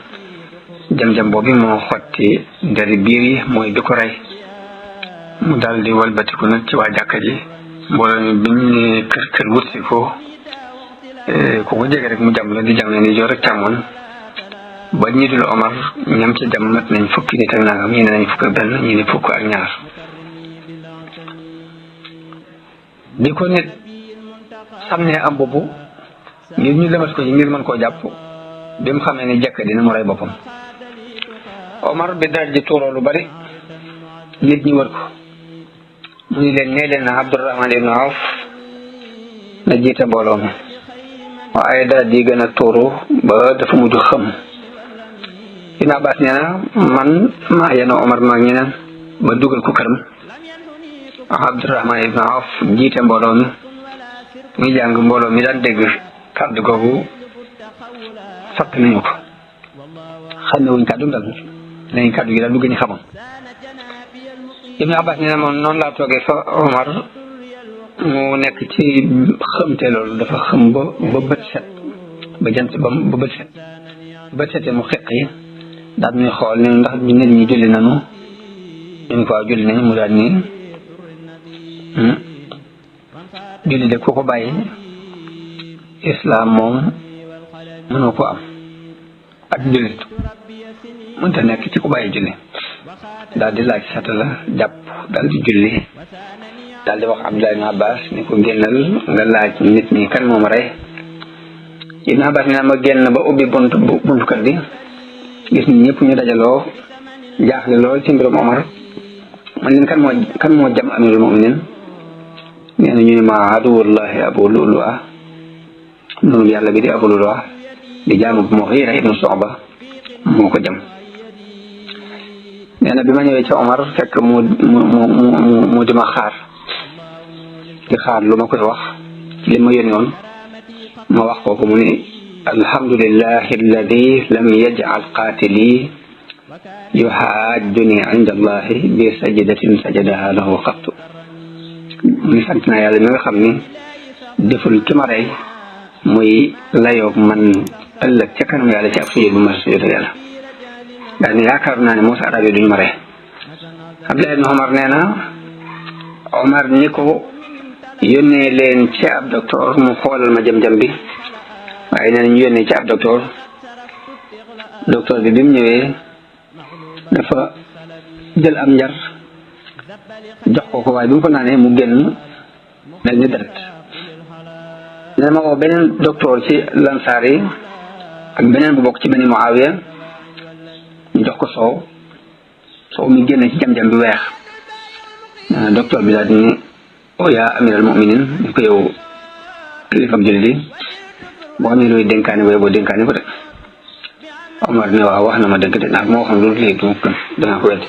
jam-jam boobu moo xotti dari biir yi mooy bi ko rey mu dal di walbatiku nag ci waa jàkka ji mbooloo mi biñ ne kër kër wutsi ko ku ko jege rek mu jam la di jam leen di joor ak càmmoon ba ñi dul Omar ñam ci jam mat nañ fukki nit ak nangam ñi ne nañ fukk ak benn ñi ne fukk ak ñaar bi ko nit xam ne am boobu ngir ñu lëmas ko ci ngir mën koo jàpp bi mu xamee ne jekk dina mu rey boppam Omar bi dal ji tuuroo lu bari nit ñi wër ko mu ni leen nee leen na Abdurrahman ibn Awf na jiite mbooloo mi waaye dal di gën a tuuru ba dafa mujj xam Ibn Abbas nee na man maa yena Omar maag ñeneen ba dugal ko këram Abdurrahman ibn Awf jiite mbooloo mi muy jàng mbooloo mi daan dégg kàddu googu fàtt nañu ko xam ne wuñ kàddu dal nañ kàddu gi daal du gën a xamoon Ibn Abbas nee na moom noonu laa toogee fa Omar mu nekk ci xëmte loolu dafa xëm ba bët set ba jant ba bët setee mu xeq yi daal ñuy xool ne ndax nit ñi julli nañu ñu ne ko waaw julli nañu mu daal nii julli de ku ko bàyyi islam moom mënoo ko am ak jullit mënta nekk ci ku bàyyi julli daal di laaj sata la jàpp daal di julli daal di wax Abdullah ibn Abbas ni ko génnal nga laaj nit ñi kan moom rey Ibn Abbas nee na ma génn ba ubbi buntu kër gi gis ni ñëpp ñu dajaloo jaaxle lool ci mbirum Omar man leen kan moo jam amirul mu'minin nee na ñu ne ma aduwullahi Abu Lu'lu'a noonu yàlla bi di Abu Lu'lu'a di jaamu Mughira ibn Shu'ba moo ko jam nee na bi ma ñëwee ca Omar fekk mu di ma xaar di xaar lu ma koy wax li ma yónni woon ma wax kooku mu ni alhamdulillahi alladi lam yaj'al qaatili yuhaajjuni inda allahi bi sajdatin sajadaha lahu qattu mu ngi sant naa yàlla mi nga xam ni deful ki ma rey muy layoog man ëllëg ca kanam yàlla ci ab sujud bu ma sujud yàlla daal ni yaakaar naa ne Moussa arab yi duñu ma rey. Abdullah ibn Omar nee na Omar ni ko yónnee leen ci ab docteur mu xoolal ma jam-jam bi waaye nee na ñu yónnee ci ab docteur bi bi mu ñëwee dafa jël am njar jox ko waaye bi mu ko naanee mu génn mel ni deret. nee na ma woo beneen docteur ci lansaar yi ak beneen bu bokk ci Bani Muawiya ñu jox ko soow mi génne ci jam-jam bi weex. docteur bi daal di ne o yaa amiral muminin ñu ko yow kilifa jullit yi boo amee looy dénkaane boo dénkaane ko de. Omar ne waaw wax na ma dëgg de naag moo xam loolu léegi du danaa ko wedd.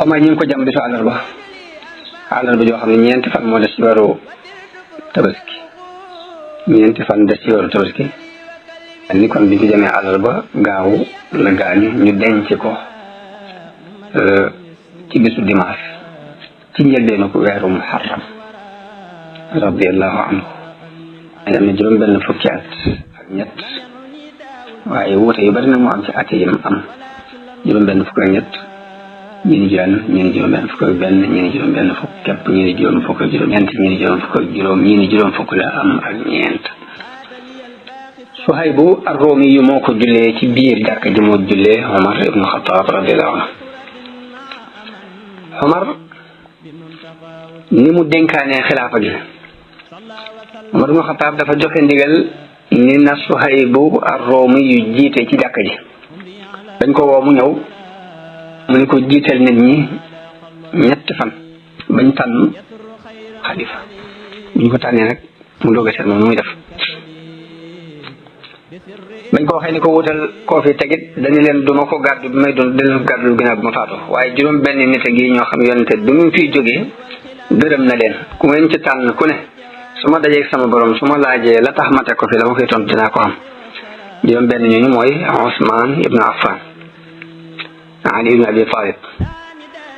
Omar ñu ngi ko jam bisu àllarba joo xam ne ñeenti fan moo des ci weeru tabaski ni kon bi ñu jamee àllarba gaaw la gaañu ñu denc ko ci bisu dimanche ci njëlbeenu ko weeru muharram radiyallahu anhu ay am na juróom benn fukki at ak ñett waaye wuute yu bari nag moo am ci at yi am juróom benn fukk ak ñett ñii ni juróom benn fukk ak benn ñii ni juróom benn fukk képp ñii ni juróom fukk ak juróom-ñeent ñii ni juróom fukk ak juróom ñii ni juróom fukk la am ak ñeent. Suhaybu ar-Rumi yu moo ko jullee ci biir jàkka ji moo jullee Omar ibnu Xataab radiyallahu anhu. Omar ni mu dénkaanee xilaafa gi Omar ibnu Xataab dafa joxe ndigal ni na Suhaybu ar-Rumi yu jiite ci jàkka ji dañ ko woo mu ñëw mu ni ko jiital nit ñi ñetti fan bañ tànn xalifa bu ñu ko tànnee nag mu doog a seet moom muy def. bañ ko waxee ni ko wutal koo fi tegit dañu leen duma ko gàddu bi may doon dina ko gàddu ginnaaw bi ma faatu waaye juróom benn nit a ngi ñoo xam yonente bi mu fiy jógee gërëm na leen ku ngeen ci tànn ku ne su ma dajeeg sama borom su ma laajee la tax ma teg ko fi la ma koy tontu dinaa ko am. juróom benn ñooñu mooy Ousmane ibnu Affan, Ali ibnu Abi Talib,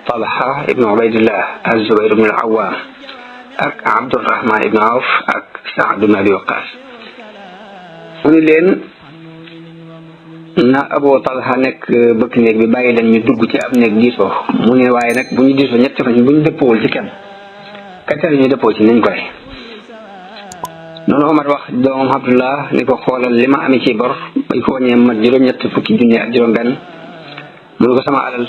Talha ibnu Ubaydillah, Az-Zubayr ibnu al-Awwam ak Abdurrahman ibnu Awf ak Saad ibnu Abi Waqas. mu ni leen na Abu Talha nekk bëkk néeg bi bàyyi leen ñu dugg ci ab néeg diisoo mu ne waaye nag bu ñu diisoo ñetti fan bu ñu dëppoowul ci kenn kattari ñu dëppoo ci nañ ko rey. noonu Omar wax doomam Abdullah ni ko xoolal li ma amee ci bor bañ ko wàññee mat juróom-ñett fukki junne ak juróom-benn mu ne ko sama alal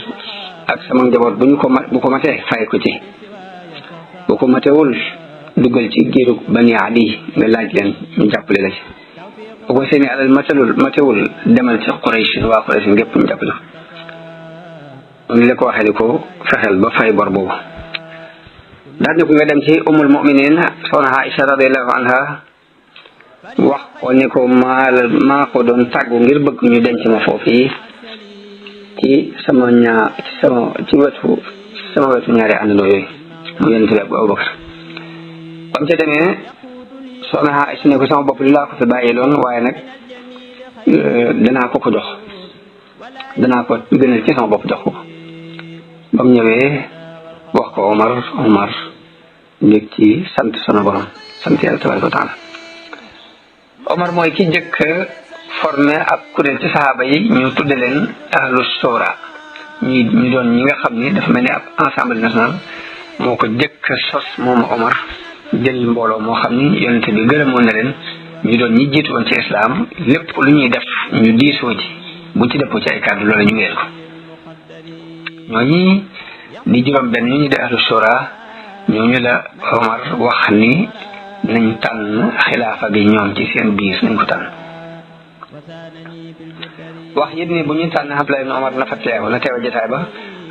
ak sama njaboot bu ko matee fay ko ci bu ko matewul duggal ci giiru Bani Adi nga laaj leen ñu jàppale la ci. bu ko seeni alal matewul demal ci Quraysh waa Quraysh ngépp ñu jàppale ko. noonu la ko waxee ni ko fexeel ba fay bor boobu. daal ni ko nga dem ci Ummul Mu'minin soxna Aïcha radiyallahu anha wax ko ni ko maa ko doon tàggu ngir bëgg ñu denc ma foofu yi ci sama wetu ñaari àndandoo yooyu mu yonent bi Abubakar. ba mu ca demee soxna Aïcha ne ko sama bopp li laa ko fi bàyyi loon waaye nag danaa ko jox danaa ko gënal ci sama bopp jox ko. ba mu ñëwee wax ko Omar njëkk ci sant sunu borom sant yàlla tabaraka wa taala. Omar mooy ki njëkk formé ab kuréel ci saxaaba yi ñu tudde leen ahlu shura ñu doon ñi nga xam ni dafa mel ni ab ensemble national moo ko njëkk sos moom Omar jël mbooloo moo xam ni yonente bi gërëmoon na leen ñu doon ñi jiitu woon ci islam lépp lu ñuy def ñu diisoo ci buñ ci dëppoo ci ay kàddu loolu ñu wéer ko. ñooñi di juróom benn ñu di ahlu shura ñooñu la Omar wax ni nañ tànn xilaafa gi ñoom ci seen biir nañ ko tànn. wax yëpp ni bu ñuy tànn Abdullah ibn Omar na fa teew na teew jotaay ba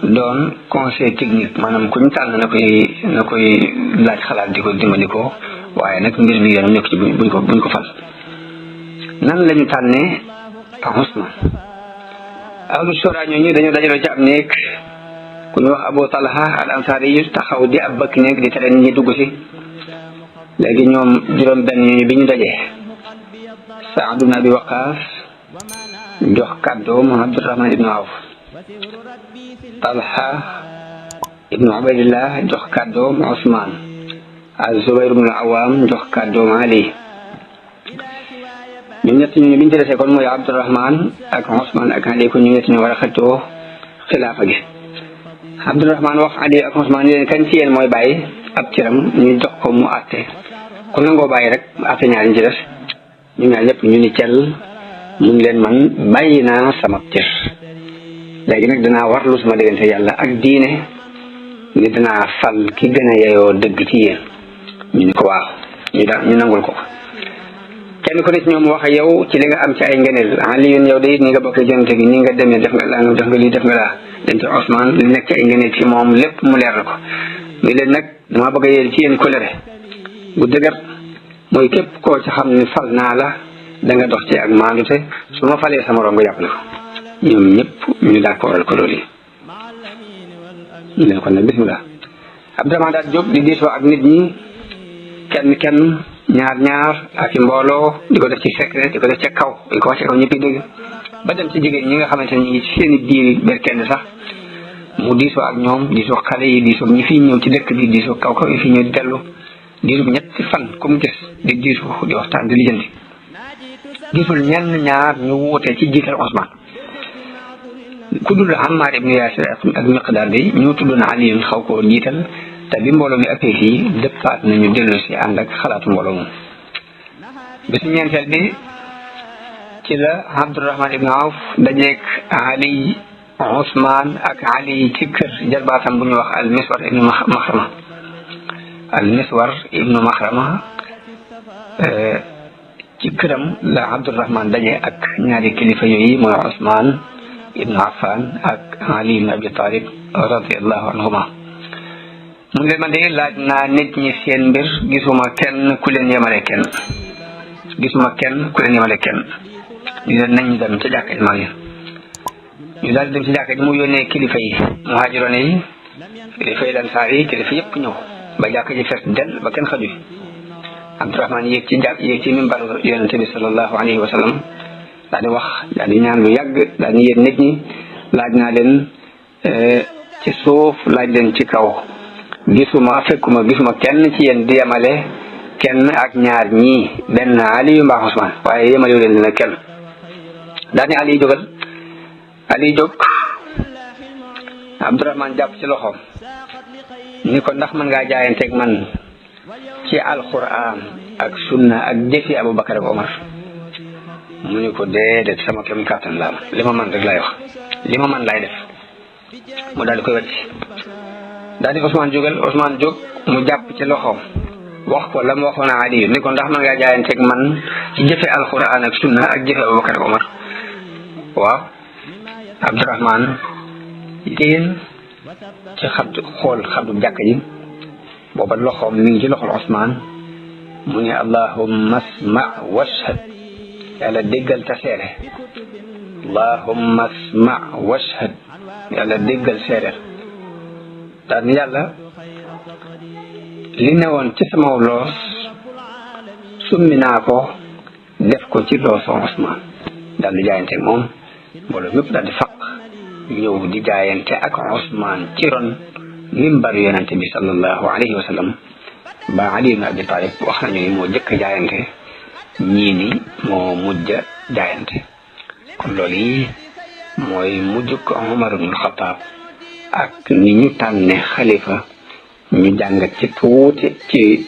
doon conseil technique maanaam kuñ tànn na koy laaj xalaat di ko dimbali ko waaye nag mbir mi yoonam nekk ci buñ ko fal. nan lañu tànnee Usman ahlu shura ñooñu dañoo dajaloo ci ab néeg ku ñu wax Abu Talha al Ansari yu taxaw di ab bëkk néeg di tere nit ñi dugg si léegi ñoom juróom benn ñooñu bi ñu dajee Saad ibn Abi Waqaas jox kàddoom Abdurahman ibnu Awf. Talha ibnu Ubaydillah jox kàddoom Usmaan. Az-Zubayr ibnu Awaam jox kàddoom Ali. ñun ñett ñu biñ ci desee kon mooy Abdurahman ak Usmaan ak Ali ko ñu ñett ñu war a xëccoo xilaafa gi. Abdurahman wax Ali ak Usmaan leen kan ci yéen mooy bàyyi ab ciram ñu jox ko mu àtte ku nangoo bàyyi rek àtte ñaar ñu ci des ñu ñaar ñëpp ñu ni cel mun leen man bàyyi naa sama cër léegi nag danaa warlu sama diggante yàlla ak diine ni danaa fal ki gën a yeyoo dëgg ci yéen ñu ni ko waaw ñu nangul ko kenn ku ne ci ñoom wax ak yow ci li nga am ci ay ngeneel Aliyun yow de it ni nga bokkee jonte gi ni nga demee def nga laa def nga lii def nga laa dañ ci Usmaan li nekk ci ay ngeneel ci moom lépp mu leer na ko muy leen nag dama bëgg a yéen ci yéen kolere bu dëgër mooy képp koo ci xam ne fal naa la da nga dox ci ak maandute su ma falee sama morom nga jàppale ko ñoom ñëpp ñu d'accordal ko loolu yi ñu leen kon nag bismillah Abdurahmaan daal jóg di diisoo ak nit ñi kenn ñaar ak i mbooloo di ko def ci secret di ko def ca kaw di ko wax ca kaw ñëpp dégg ba dem ci jigéen ñi nga xamante ne seeni biir ber kenn sax mu diisoo ak ñoom diisoo xale yi diisoo ñi fi ñëw ci dëkk bi diisoo kaw yi fi ñëw di dellu diirub ñetti fan comme gis di diisoo di waxtaan di lijjanti gisul ñenn ñaar ñu wuute ci jiital Usmaan ku dul Ammaar ibnu Yaasir ak Miqdaad bi ñu tuddoon Ali xaw koo jiital te bi mbooloo mi ëppee fii dëppaat nañu dellu si ànd ak xalaatu mbooloo moom bisu ñeenteel bi ci la Abdurahman ibnu Awf dajeek Ali Usmaan ak Ali ci kër jarbaatam bu ñu wax al Miswar ibnu Maxrama ci këram la Abdurahman daje ak ñaari kilifa yooyu mooy Usmaan ibnu Affan ak Ali ibnu Abi Talib radiyallahu anhuma mu ngi leen man de laaj naa nit ñi seen mbir gisuma kenn ku leen yemale kenn ñu leen nañ dem ca jàkka ji mag yi ñu daal di dem ci jàkka ji mu yónnee kilifa yi muhaajiroon yi kilifa yi lansaar yi kilifa yëpp ñëw ba jàkka ji fees del ba kenn xaju Abdurahman yéeg ci mimbar yonente bi sallallahu alayhi wa sallam daal di wax daal di ñaan lu yàgg daal di yéen nit ñi laaj naa leen ci suuf laaj leen ci kaw gisuma kenn ci yéen di yemale kenn ak ñaar ñii benn Ali yu mbaa Usmaan waaye yemale leen dina kenn daal ni Ali jógal Ali jóg Abdurahman jàpp ci loxoom ni ko ndax mën ngaa jaayanteeg man ci alquran ak sunna ak jëfi Abubakar ak Omar mu ni ko déedéet sama kem kàttan la am li ma man rek laay wax li ma man laay def mu daal di koy wàcc daal di Usmaan jóg mu jàpp ci loxoom wax ko la mu waxoon Ali ni ko ndax mën ngaa jaayanteeg man ci jëfe alquran ak sunna ak jëfe Abubakar ak Omar waaw Abdurahman yéen ci xabdu jàkk ji booba loxoom mi ngi ci loxol Usmaan mu ne allahumma asma washhad yàlla déggal ta seere allahumma asma washhad yàlla déggal seere daal ni yàlla li newoon ci sama loos summi naa ko def ko ci loosu Usmaan daal di jaayante moom mbooloo mépp daal di faq ñëw di jaayante ak Usmaan ci ron mimbar yonente bi sallallahu alayhi wa sallam ba Ali ibn Abi Talib wax nañu ni moo jëkk jaayante ñii ni moo mujj jaayante kon loolu yi mooy mujjuk Umar ibn Xattaab ak ni ñu tànne xalifa ñu jàngat ci tuuti ci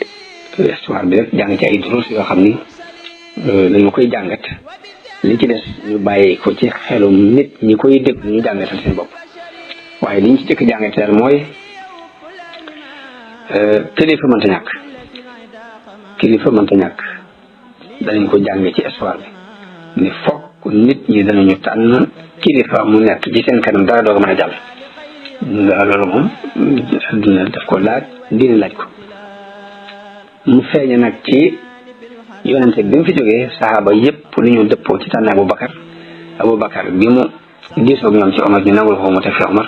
histoire bi rek jàng ci ay durus yoo xam ni dañu koy jàngat li ci des ñu bàyyi ko ci xelum nit ñi koy déglu ñu jàngatal seen bopp waaye li ñu ci jëkk jàngate daal mooy kilifa mënta ñàkk danañ ko jàng ci histoire bi ni fokk nit ñi danañu tànn kilifa mu nekk ci seen kanam dara doo ko mën a jàll loolu moom dina def ko laaj dina laaj ko mu feeñe nag ci yonente bi mu fi jógee saxaaba yépp lu ñu dëppoo ci tànn Abubakar bi mu diisoog ñoom ci Omar ñu nangul ko mu teg fi Omar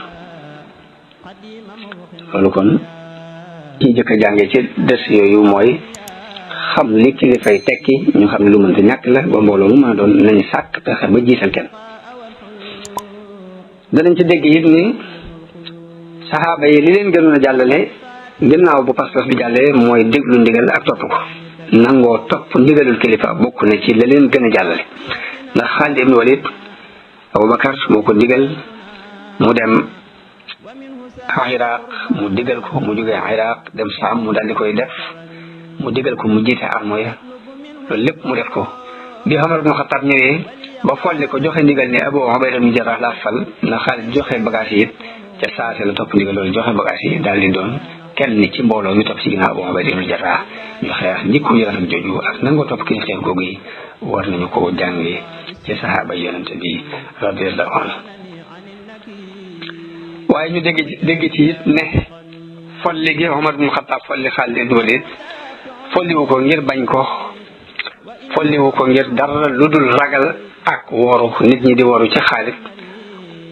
loolu kon ci jëkk a jàngee ci des yooyu mooy xam li kilifay tekki ñu xam ne lu mënta ñàkk la ba mbooloo mu mën a doon nañu sàkk pexe ba jiital kenn. danañ ci dégg it ni saxaaba yi li leen gënoon a jàllale ginnaaw bu pas-pas bi jàllee mooy déglu ndigal ak topp ko nangoo topp ndigalul kilifa bokk na ci la leen gën a jàllale ndax Xaalid ibn Walid Abubakar moo ko digal mu dem Iraq mu digal ko mu jógee Iraq dem Saam mu daldi koy def mu digal ko mu jiite armée ya loolu lépp mu def ko bi Omar ibn Xattaab ñëwee ba folli ko joxe ndigal ne Abu Ubayda ibn Jarrah laa fal na Xaalid joxe bagage yi it ca saase la topp ndigal loolu joxe bagage yi daal di doon kenn ni ci mbooloo mi topp ci ginnaaw Abu Ubayda ibn Jarrah ñu xeex njikko yu rafet jooju ak nangoo topp ki ñu xeex googu yi war nañu ko jàngee ci saxaaba yonente bi radiyallahu anhu waaye ñu dégg ci it ne folli gi Omar ibn Xattaab folli Xaalid ibn Walid folliwu ko ngir bañ ko folliwu ko ngir dara lu dul ragal ak woru nit ñi di woru ci Xaalid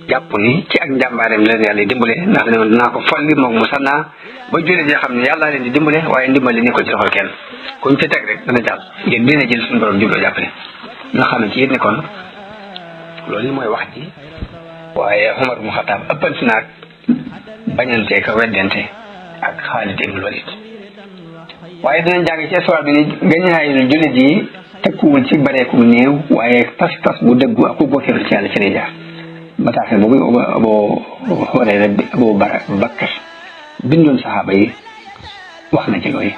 jàpp ni ci ak njàmbaareem leen yàlla dimbale ndax ne woon dinaa ko folli moom mu sannaa ba jullit yi xam ne yàlla leen di dimbale waaye ndimbali ni ko ci loxol kenn kuñ fi teg rek dana jàll ngeen dina jël suñu borom jubloo jàppale nga xam ne ci it ne kon loolu mooy wax ji waaye Omar ibn Xattaab ëppal si naag bañante ka weddente ak Xaalid ibn Walid waaye dinañ jàng ci histoire bi ni gañaayul jullit yi tekkuwul ci bareeku néew waaye pas-pas bu dëggu ak ku góofeeru ci yàlla ci lay jaar bataaxel boobu Abu Bakar bindoon saxaaba yi wax na ci loolu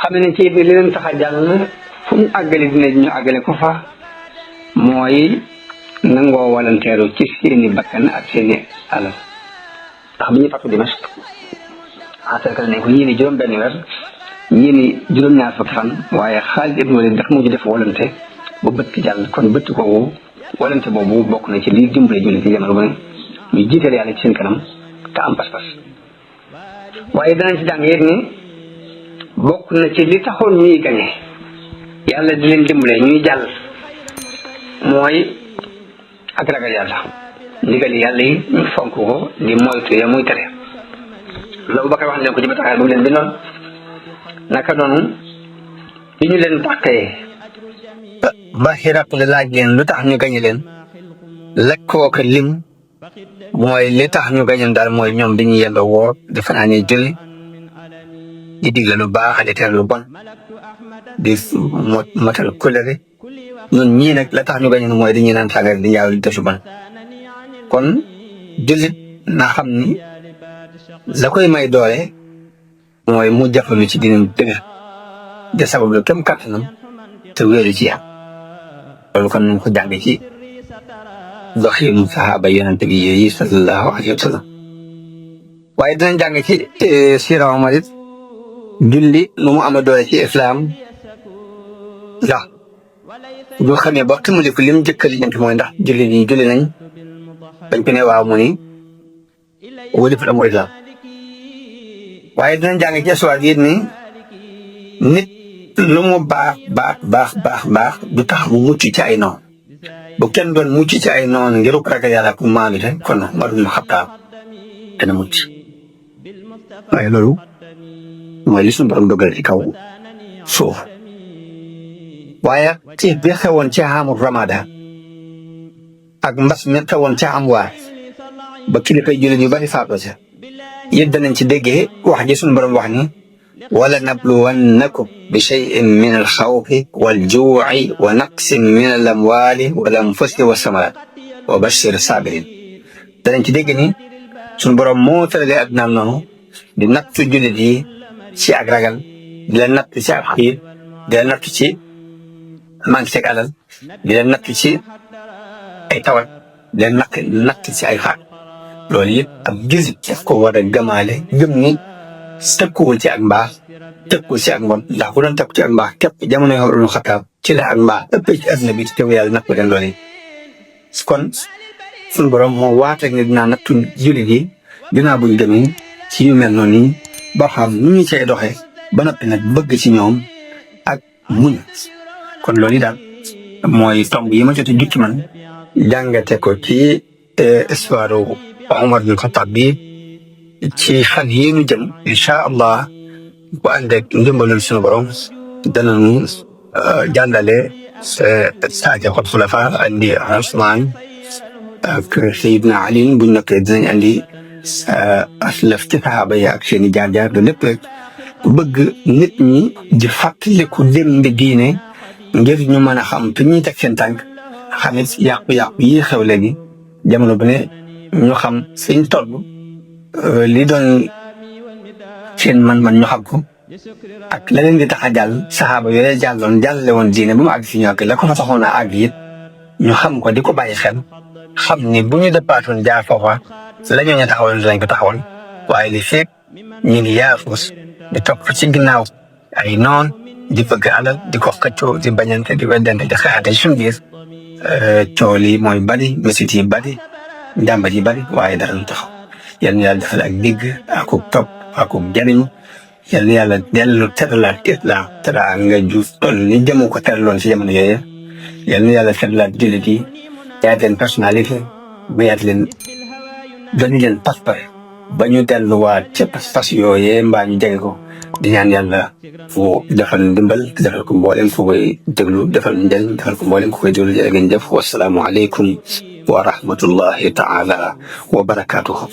xam ne ci li leen tax a jàll fu mu àggale dina ñu àggale ko fa mooy nangoo walanteeru ci seeni bakkan ak seeni alal ndax bi ñu fàttu Dimashq encerclé nañ ko ñii ni juróom benn weer ñii ni juróom-ñaar fukki fan waaye Xaalid ibn Walid dafa mujj def walante ba bëtt jàll kon bëtt kooku walante boobu bokk na ci liy dimbale jullit ci jamono bu ne ñu jiital yàlla ci seen kanam te am pas-pas waaye danañ ci jàng yéen ni bokk na ci li taxoon ñuy gañe yàlla di leen dimbale ñuy jàll mooy ak ragal yàlla ndigali yàlla yi ñu fonk ko di moytu ya muy tere loolu ba koy wax ne leen ko ci bataaxal bu mu leen bindoon naka noonu bi ñu leen tàqee ba Hiraql laaj leen lu tax ñu gañe leen lekkoo ko lim mooy li tax ñu gañe daal mooy ñoom dañuy yendoo woor di fanaanee julli di digle lu baax di tere lu bon di motal kóllëre ñun ñii nag la tax ñu gañe mooy dañuy naan sàngara di njaaw di def lu bon kon jullit na xam ni la koy may doole mooy mu jàppalu ci dinañ dëgg de sabab lu kem kàttanam te wéeru ci yam loolu kon nañ ko jàng ci doxinu saxaaba yonente bi yooyu sallallahu alayhi wa sallam waaye dinañ jàng ci siira Omar it julli nu mu ama doole ci islam ndax bu xamee ba xamuliku lim jëkkal yent mooy ndax julli nii julli nañ bañ ko ne waaw mu ni wali fa amul islam waaye dinañ jàng ci histoire bi ni nit lu mu baax du tax mu mucc ci ay noon bu kenn doon mucc ci ay noon ngir ragal yàlla ku maanu te kon Umar ibn Xattaab dana mucc waaye loolu mooy li suñu borom dogal ci kaw suuf waaye ci bi xewoon ci amul ramada ak mbas mi xewoon ci am waar ba kilifa jullit yu bari faatoo ca yëpp danañ ci déggee wax ji suñu borom wax ni wala nabluwannakum bi shay'in min al-xawfi wal-juu'i wa naqsin min al-amwaali wal-anfusi was-samaraat wa bashir sabirin danañ ci dégg ni suñu borom moo tëralee addunaam noonu di nattu jullit yi ci ak ragal di leen nattu ci ak xiir di leen nattu ci manque ak alal di leen nattu ci ay tawat di leen nattu ci ay xaar loolu yëpp ab jullit daf ko war a gëmaale gëm ni tëkkuwul ci ak mbaax tëkkuwul ci ak mbon ndax bu doon tëkku ci ak mbaax képp jamono yoo xam ne Xattaab ci la ak mbaax ëppee ci àdduna bi teew yàlla natt leen loolu yi kon suñu borom moo waat rek ne dinaa nattu jullit yi dinaa buñ gëmee ci yu mel noonu yi ba xam nu ñu cay doxee ba noppi nag bëgg ci ñoom ak muñ kon loolu yi daal mooy tomb yi ma jot a jukki man jàngate ko ci histoire Omar ibn Xattaab bi ci fan yii ñu jëm incha allah bu ànd ak ndimbalul suñu borom danañu jàllale saadiqul xulafa andi Usmaan ak Seydina Ali buñ nokkee dinañ andi aslaf ci saxaaba yi ak seen i jaar-jaar loolu lépp rek bëgg nit ñi di fàttaliku démb diine ngir ñu mën a xam fi ñuy teg seen tànk xamit yàqu-yàqu yi xew léegi jamono bu ne ñu xam fiñ toll li doon seen man-man ñu xam ko ak la leen di tax a jàll saxaaba yooyu jàllale woon diine ba mu àgg fi ñu àgg la ko fa taxoon a àgg it ñu xam ko di ko bàyyi xel xam ni bu ñu déppaatoon jaar foofa la ñoo ñu taxawal dinañ ko taxawal waaye li fekk ñu ngi yaafus di topp ci ginnaaw ay noon di bëgg alal di ko xëccoo di bañante di weddante di xeexante ci suñu biir coow li mooy bari métit yi bari njàmbat yi bari waaye dara lu taxaw yal na yàlla defal ak digg akub topp akub jariñu yal na yàlla dellu teralaat islaam teraa nga ju toll ni jëmu ko teraloon si jamono yooyu yal na yàlla teralaat jullit yi yaat leen personnalité ba yaat leen dañu leen pas-pas ba ñu delluwaat ca pas-pas yooyee mbaa ñu jege ko di ñaan yàlla fu defal ndimbal defal ko mboolem fu koy déglu defal njëriñ defal ko mboolem ku koy déglu jërë ngeen jëf wasalaamu aleykum wa rahmatullahi taala wa barakaatuhu